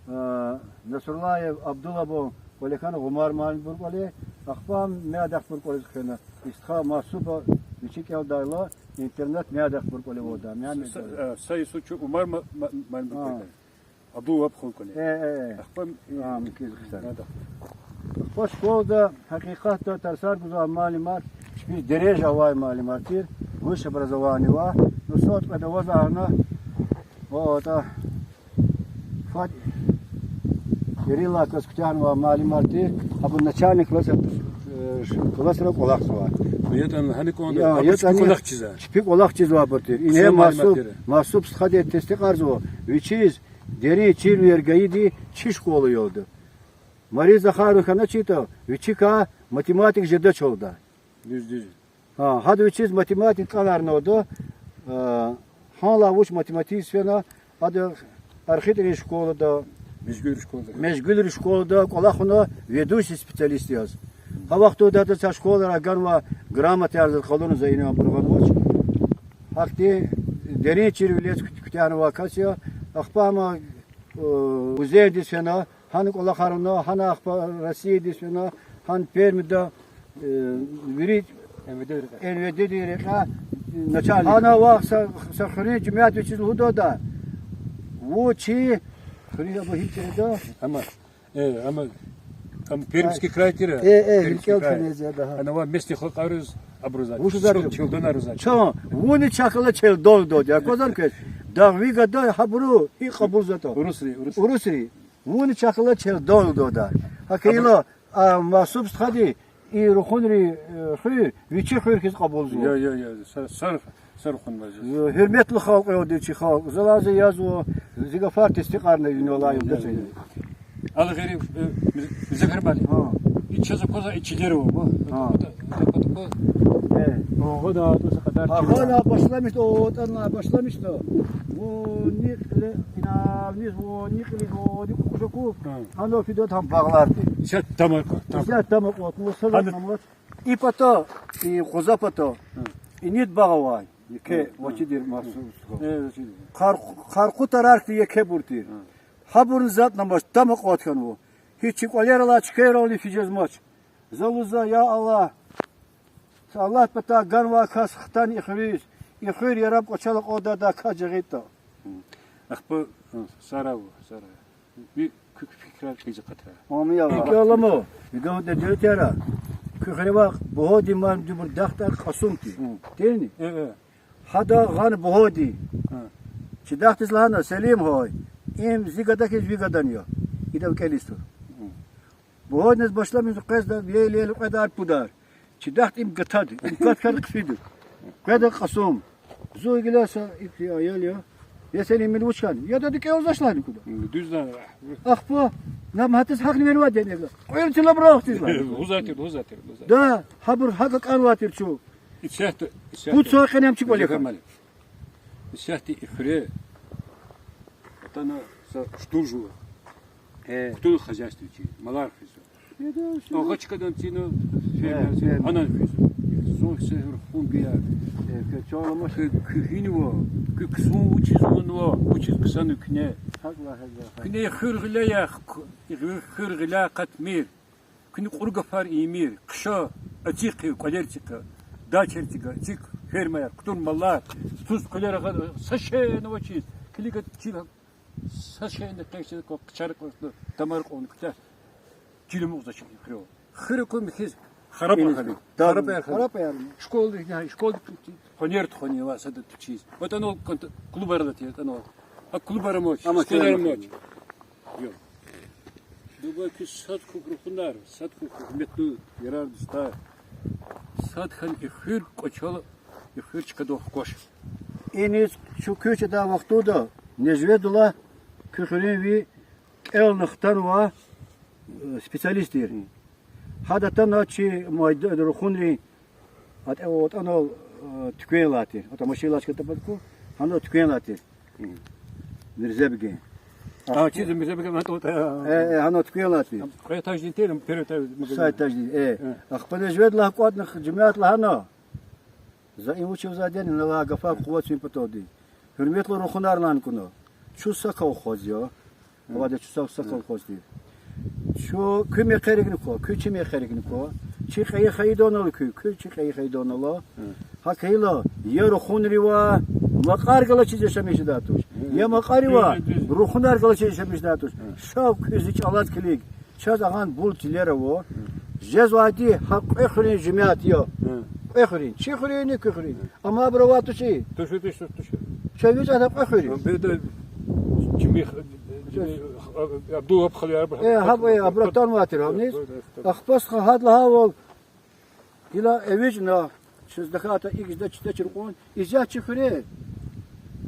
а, Насруллаев Абдулабун кӀвале хьана, Умар муаллимбур кӀвале, ахпа Мядахдбур кӀвализ хъфена. Истха Масуба вичи кӀелдайла, интернат Мядахдбур кӀвале авайди я. Мя-, Са-, Мядахдбур. Са-, са ису чу Умар ма-, ма-, муаллимбур А. кӀвале. Абдулабун кӀвале. Э, э, э. Ахпа, А, микез хъсан. Мядахдбур. Ахпа школада, гьакъикъатда, тарсар гузвай муаллимар чпиз дережа авай муаллимар тир, высшее образование авай. Ну, сад кьвед аваз агьна, о, атӀа, фад ирилай класс куьтягьнавай муаллимар тир, абур начальный класс, э, классра кӀвалахзавай. ЯтӀани гьана кӀанда, Я, абур чпи ятӀани кӀвалахчиза. Чпи кӀвалахчизвайбур тир. Ингье Масуб, Масуб стхади тестикьарзава, вичиз дерин чирвилер гайиди чи школа ялда. Мария Захаровна хьаначитӀа, вичикай математика жедач гьалда. Дуьз, дуьз. Гьа, гьада вичиз математика кӀанарнавайда, а, гьанлай вуч математист фена, ада архитекторрин школада, Межгуьлрин школада. Межгуьлрин школада кӀвалахна ведущий специалист яз. Гьа вахтунда ада са школара ганвай грамотаяр заз къалуна, за ина абуру гъанвач. Гьахьтин дерин чирвилер куьт-, куьтягьнавай кас я, ахпа ам, э, музейдиз фена, гьана кӀвалахар авуна, гьана ахпа Россиядиз фена, гьана Пермда, э, вири МВД-дин рекьяй начальник. Гьана вахъ са, са хуьруьн жемят вичиз лугьудайда. Вун чи хуьруьн абур гьикӀ тирда? Ама, э, ама, ам Пермский край тир, э, э, Пермский край. Ана ва местный халкьариз абуруз, вучиз чел-, челдонриз. Чун, вунни чахъ галаз челдон лугьуда, я квазан квез. Дагъви гада гьабуру гьикӀ кьабулзаватӀа? Урусри, урусри. Урусри. Вунни чахъ галаз челдон лугьуда. ГьакӀ хьайила, а, Масуб стхади и Рухунрин, э, хуьр вичи хуьр хьиз кьабулзава. Я, я, я, са-, сар-, сархун ваз. Э, гьуьрметлу халкь я чи халкь. Залай за язва, зи гафар тестикьарна вини алай юлдашин. Алгъери, э, Муз-, Музаффер муаллим. Гьа. И чаз аквазва и чилер ава, ма. Гьа. Э. Агъана башламишна, о, атӀана башламишна. Вуни кьиле, ина вуниз, вуни кьилиз, вуни кукӀушаку. Гьа. Гьана фидайд гьам багълар тир. Исятда тамакъват, тамакъват. Исятда тамакъват, ну, садак намат. И пата, и къуза пата. Гьа. Инид багъ авай. Еке, гьа, вачидир, гьа, Масуб стха. Э, вачидир. Къар-, къаркъу тараркди екебур тир. Гьа. Гьабурни затӀ намат, тамакъват хьанва. Гьич чи кӀвалералай чкайрални физ жезмач. За лугьузва, я Аллагь, са Аллагьдин патай ганвай кас хтана и хуьруьз, и хуьр яраб кӀвачел акьалдайдай кас жагъида. Ахпа, сара ва, сара. Ви куь фикирар кьилиз акъатра. Амин, я Аллагь. Икьван аламу, ви гавда девлетера, куь хуьре авай Бугьадин муаллимдинбур дахтар Кьасум тир. Тирни? Э, э. Гьада гъана Бугьади. Гьа. Чи дахтиз лагьана: Селим гьай, им зи гада хьиз ви гадани я. Ида кӀелиз тур. Бугьадиниз башламишна къвезда, еле-еле къведар-пудар. Чи дахди им гатади, им кат-кат хъфиди. Къведа Кьасум. Зун гила са икӀ аял я. Я Селим, мин вуч хьана? Я дада, кӀелзавач лагьана куда. Дуьз лагьана. Ахпа, на магьатиз гьахьна венвайди я. Кьуьл тилабра ахтизва. Лугьузвай тир, лугьузвай тир, лугьузвай тир. Да, гьабур гьакӀ кӀанвай тир чун. Исятда, исятда. Пуд йисан къене ам чи кӀвале хьана. Исятда и хуьре атана са штур жува. Э. Хтул хозяйстводин, малар хуьзва. Агъа чкадан цина фермер, фермер. Анан хуьзва. Зун са гьуьр хун гияр. Э, куь чаламаш. Куь, куьн гьинва, куь ксун вучиз гъунва, вучиз ксана куьне. ГьакӀ лагьайла. Куьне хуьр гъиляй, ку-, хуьр гъиляй акъатмир. Куьне кьуру гафар ийимир, хъша, аци хъив, кӀвалер цикъа, дачер цикъа, цик фермаяр, кутур малар, туз кьуьлер агъа, са шейни авачиз, килига чил, са шейни къекъвечиз, хъчар кьуртӀа, тамар кьун куьтягь, чил амукьзавач хуьре. Хуьр акун михьиз харап ахали, харап яр. Харап яр. Школа, школа къванер тухванва сада тушиз. Ватанал клубар алатир, ватанал. А клубар амач, школар амач. Йо. Буба, куь сад хьухь, рухунар, сад хьухь, гьуьрметлу ярар, дустар. Сад хьана и хуьр кӀвачел, и хуьр чкадал хкваш. Иниз чун куьч жедай вахтунда Нежведуллагь куь хуьруьнви кӀелна хтанвай, э, специалист тир. Гьада атана чи майд-, рухунрин атӀа-, атӀанал, э, туьквен алай тир. АтӀа машинал чка тапатку, гьана туьквен алай тир. Мирзебегин. А, чиз Мирзебегин, гьана тӀа-, Э, э, гьана туьквен алай тир. Кьве этаждин тир, первый этаж магазин. Са этаждин, э. Э. Ахпа Нежведуллагь кӀватӀна жемят лагьана. За им вучиз вазайди я, ина лагьай гафар къуват фин паталди. Гьуьрметлу рухунар, лагьана кӀуна. Чун са колхоз я. Авайди чун са, са колхоз тир. Чун куь мехъерикни ква, куь чи мехъерикни ква. Чи кьейи хайидални ала куь, куь чи кьейи хайидални ала. ГьакӀ хьайила, я рухунривай макьар галачиз яшамиш жедай туш, я макьаривай рухунар галачиз яшамиш жедай туш. Ша куьн зи чӀалаз килиг. Чаз агъан бул чилер ава. Жезвайди гьа кьве хуьруьн жемят я. Кьве хуьруьн. Чи хуьруьнни, куь хуьруьнни. Амма абур авай тушир? Туш, туш, туш, туш. Чаз вичӀ ада кьве хуьруьн. Беда чими, Абдул гьаб хали арб. Э, гьаб, э, абур атанвай тир гьавниз. Ахпа стха гьада лагьайвал, гила эвичӀна, чаз тахьайтӀа икӀ жеда, чида чир кьван, исятда чи хуьре,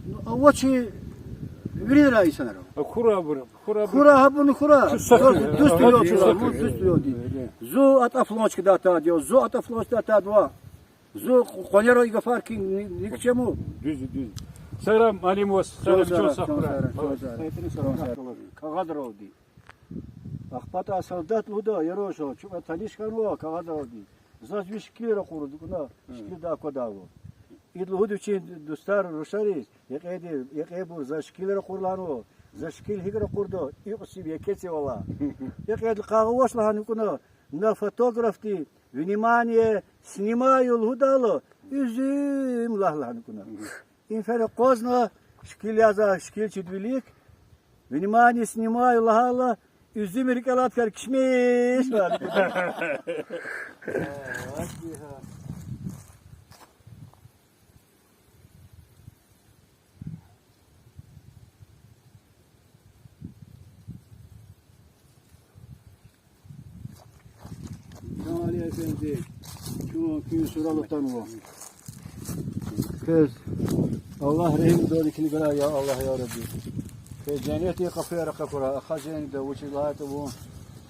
ну, авачир виринрай инсанар. А хура абур, хура абур. Хура гьабурни хура. Чу са хуьре. Дуст я, чу са хуьре, дуст я ди. Зун атӀа фланчкада атайди я, зун атӀа фланчкада атайди я. Зун къванера и гафар кхьин ни-, ни к чему. Дуьз, дуьз. Сагърай, муаллим ваз, сагърай, чан сагърай. Кагъадралди. Ахпа а солдат лугьуда, яруша, чукьа таниш хьанва кагъадралди. Заз ви шикил ракъур, лугьуда, шикилдай аквадайвал. Ида лугьуда вичин дустар, рушариз, я кьейди, я кьейбур, за шикил ракъур лагьанва. За шикил гьикӀ ракъурда, икьван сив, я кеци вала. Я кьейди къагъа вач лагьана кӀуна, на фотографди, внимание, снимаю лугьудайла, уьзуьм лагь лагьана кӀуна. Им фена акъвазна, шикил яза, шикилчидин вилик, внимание, снимаю лагьайла, уьзуьм рикӀелай тахьана кишмиш лагьана кӀуна. Чан Али эфенди, чун куьн сурал атанва. Квез Аллагь регьим дадикни грай, я Аллагь, я Рабби. Квез женнетдин къапуяр ахъа хьурай, ахъа женнетда, вучиз лагьайтӀа вун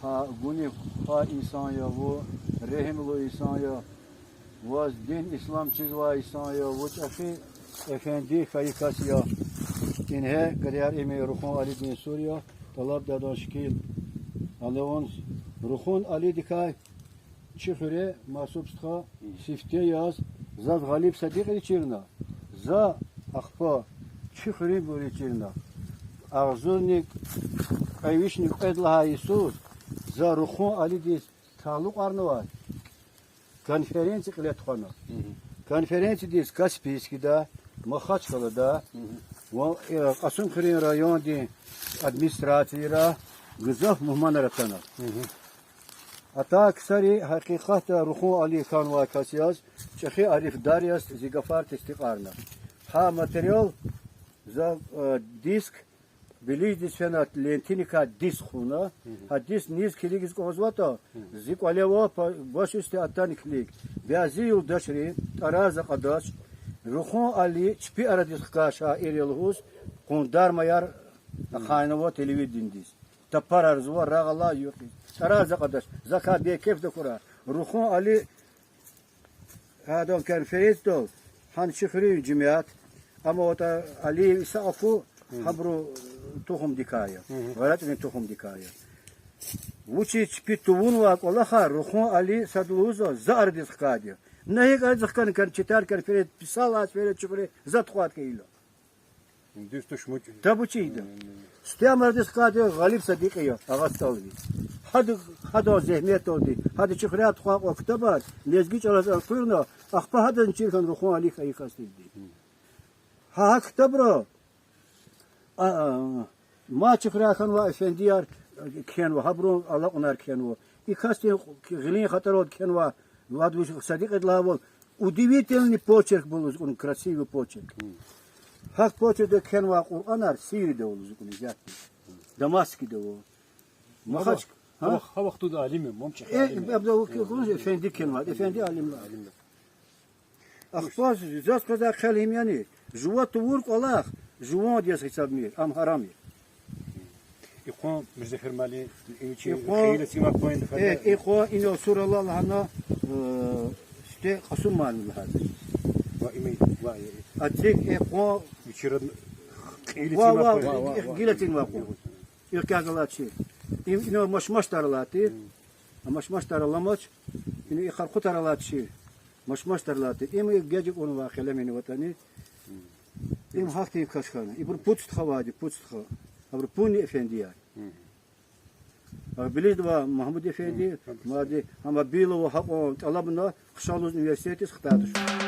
гьа гунихъ квай инсан я, вун регьимлу инсан я. Ваз дин ислам чизвай инсан я, вун чӀехи эфенди хьайи кас я. Ингье гадаяр, им Рухун Алидин сур я, тӀалабда адан шикил. Ана вун Рухун Алидикай чи хуьре, Масуб стха, сифте яз, заз Гъалиб Садикьиди чирна, за ахпа чи хуьруьнбуру чирна. Агъзурни кьве вишни кьвед лагьай йисуз за Рухун Алидиз талукьарнавай конференция кьиле тухвана. Конференциядиз Каспийскда, Махачкъалада ва, э, Кьасумхуьруьн райондин администрацияра гзаф мугьманар атана. Атай ксари гьакъикъатда Рухун Али хьанвай кас яз, чӀехи арифдар яз зи гафар тестикьарна. Гьа материал за, э, диск, Белиждиз фена лентиникай диск хъувуна. Гьа диск низ килигиз кӀанзаватӀа, зи кӀвале ава, башисте атана килиг. Бязи юлдашри, тӀарар за кьадач, Рухун Али чпи арадиз хкай шаир я лугьуз, къундармаяр ахъайнава телевиденидиз. Тапарарзава, рагъ алай юкъуз. ТӀарар за кьадач, закай бейкеф тахьурай. Рухун Али гьадан конференциядал, гьана чи хуьруьн жемят, амма ватӀа Алиев Иса аку, гьабурун тухумдикай я, ГъаратӀуьнин тухумдикай я. Вучиз чпи тувунвай кӀвалахар Рухун Али сад лугьузва, за арадиз хкайди я. На гьикӀ арадиз хкана кӀан, четар конференция писал аз фена чи хуьре, за тухвайди хьайила. Дуьз туш муч. Табу чи ида. Сифте ам арадиз хкайди Гъалиб Садикьи я, Агъасталви. Гьада, гьадан зегьметдалди, гьада чи хуьряй тухвай кьван ктабар лезги чӀалаз элкъуьрна, ахпа гьадазни чир хьана Рухун Али хьайи кас тирди. Гьа, гьа ктабра, а, а, мад чи хуьряй хьанвай эфендияр кхьенва, гьабурун алакьунар кхьенва. И касдин гъилин хатӀаралди кхьенвай, вад вуч Садикьиди лагьайвал, удивительный почерк ава лугьуз кӀуна, красивый почерк. Гьахь почеркда кхьенвай Къуръанар Сирияда ава лугьуз кӀуна, исятда. Дамаскда ава. Махач-, гьа? Гьа вахт, гьа вахтунда алим я, мамчи алим я. Э, абда вук-, вук-, эфенди кина ва, эфенди алим я. Алим я. Ахпа заз къвезвай хъел им яни, жува тавур кӀвалах, жуван яз гьисабмир, ам гьарам я. И къван, Мирзафер муаллим, и чи, и къван, хийлацин ва къван, э, и къван ина сурала лагьана, э, сифте Кьасум муаллим лагьайди. Ва ими, ва, э, ацик и къван, вичи рад-, ва, ва, ва, ва, гилацин ва къван. Ихьтин галачи. Им, ина машмаш таралати. Машмаш таралмач. Ина и къаркъу таралачи. Машмаш таралати. Им гежик унва хъелемини ватани. Им гьахьтин каш хьана. Ибур пуд стха авайди, пуд стха. Абур пуни эфендияр. Абилиждва Магьмуд эфенди, мади, амма Билова гьакьван тӀалабна, хъша лугьуз университетдиз хтайди туш.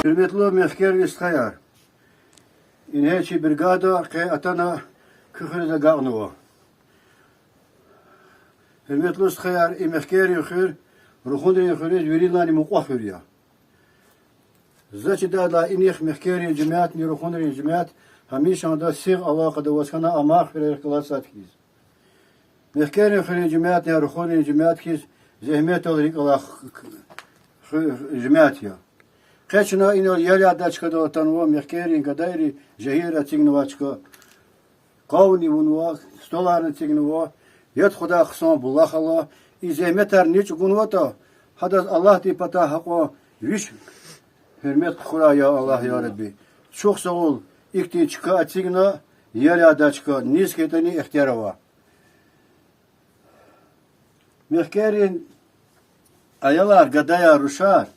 Гьуьрметлу мехкерви стхаяр, ингье чи бригада къе атана куь хуьруьз агакьнава. Гьуьрметлу стхаяр, и мехкерин хуьр Рухунрин хуьруьз виридалайни мукьва хуьр я. За чидайдалай инихъ мехкерин жемятни Рухунрин жемят гьамишанда сигъ алакъада аваз хьана, амай хуьрерихъ галаз сад хьиз. Мехкерин хуьруьн жемятни Рухунрин жемят хьиз зегьметдал рикӀ алай ху-, ху-, жемят я. Къе чна инал ял ядай чкадал атанва, мехкерин гадайри, жегьилри эцигнавай чка. Къавни авунва, столарни эцигнава, яд хуьдай хъсан булах ала, и зегьметар ни чӀугунватӀа, гьадаз Аллагьдин патай гьакьван виш гьуьрмет хьурай, я Аллагь, я Рабби. Чухсагъул, ихьтин чка эцигна, ял ядай чка, низ хьайитӀани ихтияр ава. Мехкерин аялар, гадаяр, рушар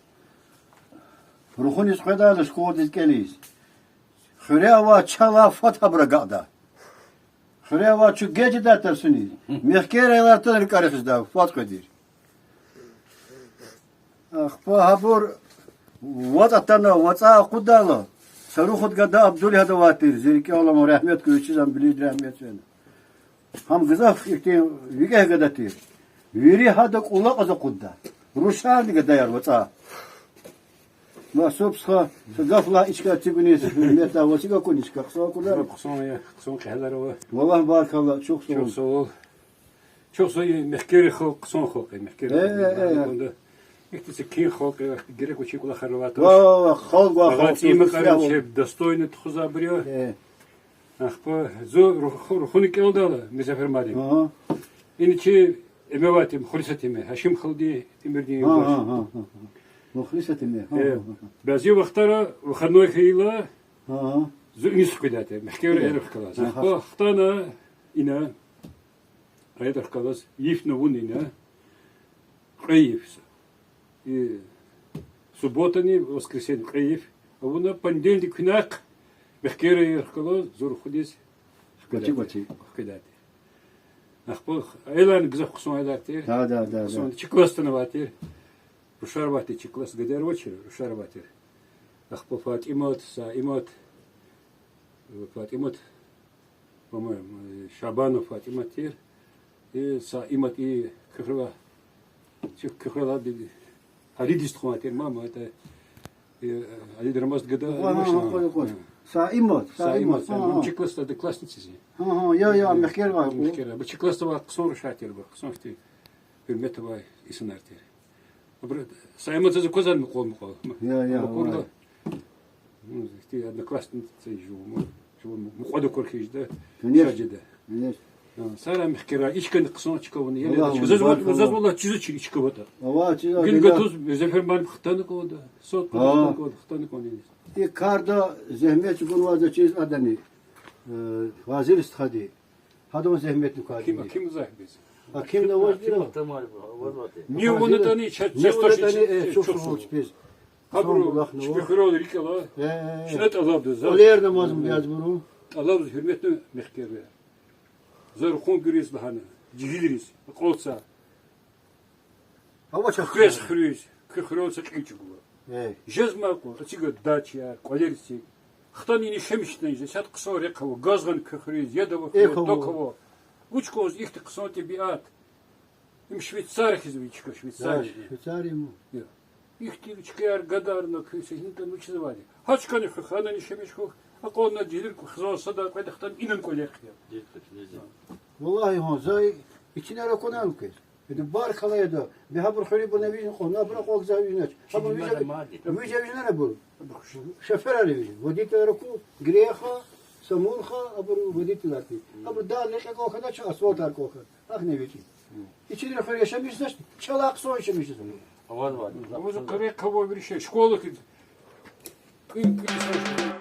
Рухуниз къведайла школадиз кӀелиз, хуьре авай чалай фад гьабур агакьда. Хуьре авай чу геж жедай тарсуниз, мехкер аялар атана рикӀ арихзда, фад къведир. Ахпа гьабур вацӀ атана, вацӀай акъудайла, са Рухуд гада Абдул гьада авай тир, зи рикӀел алама, рагьмет хьуй, вичиз ам Билиди рагьмет фена. Гьам гзаф ихьтин викӀегь гада тир. Вири гьада кӀула кьаз акъудда. Рушарни гадаяр, вацӀа. Масуб стха, са гаф лагь и чка эцигуниз, гьуьрметлу вацӀик акуниз, хъсан акуна. Хъсан я, хъсан кьегьалар ава. Валлагь, баркалла, чухсагъул. Чухсагъул. Чухсагъул, и мехкерин халкь хъсан халкь я, мехкерин халкь. Ихьтин секин халкь я, герек вичин кӀвалахар авай туш. Ва, ва, халкь ва халкь, исятда достойный тухузвайбур я. Ахпа зун Рух-, Рухуни кӀелдайла, Мирзафер муаллим. Ина чи эме авай тир, Мухлисат эме, Гьашим халудин, Эмирдин юлдаш. Мухлисат эме. Бязи вахтара выходной хьайила, зун иниз хкведай тир, мехкерар аялрихъ галаз. Ахпа хтана ина, аялрихъ галаз, йифни авуна ина, кьве йиф. И субботани воскресенье кьве йиф авуна, понедельник, куьнахъ мехкерар аялрихъ галаз зун Рухуниз хкведай тир. Ахпа аяларни гзаф хъсан аялар тир. Хъсан, чи класс атанвай тир. Рушар авай тир, чи класс, гадаяр авачир, рушар авай тир. Ахпа ФатӀимат, Саимат, ФатӀимат, по-моему, Шабанова ФатӀимат тир. И Саимат, и куь хуьрела, чи куь хуьрела, Алидиз тухванвай тир, мама, это, Алид Рамазан гада. Саимат, Саимат, Саимат, чи классда одноклассница зи. Я, я, мехкер авай. Мехкер авай. Чи классда авай хъсан рушар тир, хъсан хьтин гьуьрмет авай инсанар тир. Абур Саимат заз аквазвай мукьвал-мукьвал. Я, я, акурла. Ну, ихьтин одноклассница жува, жува мукьвада акур хьиз жеда, шад жеда. Сара мехкерар, и чкани хъсан чка авуна, я, заз валлагь, заз валлагь чизвачир и чка аватӀа. Гила гатуз Мирзафер муаллим хтана кӀанда, сад кӀанда, хтана кӀанда. И карда зегьмет чӀугунвай заз чиз адани, Фазил стхади. Гьадан зегьметни квайди. Гьаким, гьаким зегьмет. Гьакимни авазди. Ни авунатӀани, чухсагъул чпиз. Абуру чпин хуьрел рикӀ ала. Чна тӀалабда, за. КӀвалер намаз муязбуру. ТӀалабда, гьуьрметлу мехкерар. За Рухунгуьриз лагьана, жегьилриз акьалтзава. Квез хуьруьз, куь хуьрел са кьил чӀугва. Жезмай кьван, эцигай дачаяр, кӀвалер эциг. Хтана яшамиш хьана, исятда хъсан рехъ ава, газ гъана куь хуьруьз, яд ава хуьруьз, ток ава. Вуч кӀанзава ихьтин хъсан тӀебиат. Им Швейцария хьиз я и чка, Швейцария. Ихьтин чкаяр гадарна куьн, са гьинтӀа мичизвайди. Гьа чкани хуьх, гьанани яшамиш хьухь, акьван жегьилар хизан сада къведа, хтана инан кӀвалер хъия. Валлагь, гьа, за ичинар акунани квез. Ида баркалла яда, бегьабур хуьруьбур вижна кьван, абур акьван гзаф вижнач. Абур вижа, вижа вижнани абур. Шофёрар вижна. Водителар аку, Греха, Самурха, абур водителар тир. Абур дагъ лекье кӀан хьанач, асфальтар кӀан хьана. Ахьна вичи. Ичинра хуьр яшамиш жезвач, чалай хъсан яшамиш жезва. Аваз ва. Аваз къаре къававри шей, школа хьиз. Кьин, кьин са школа.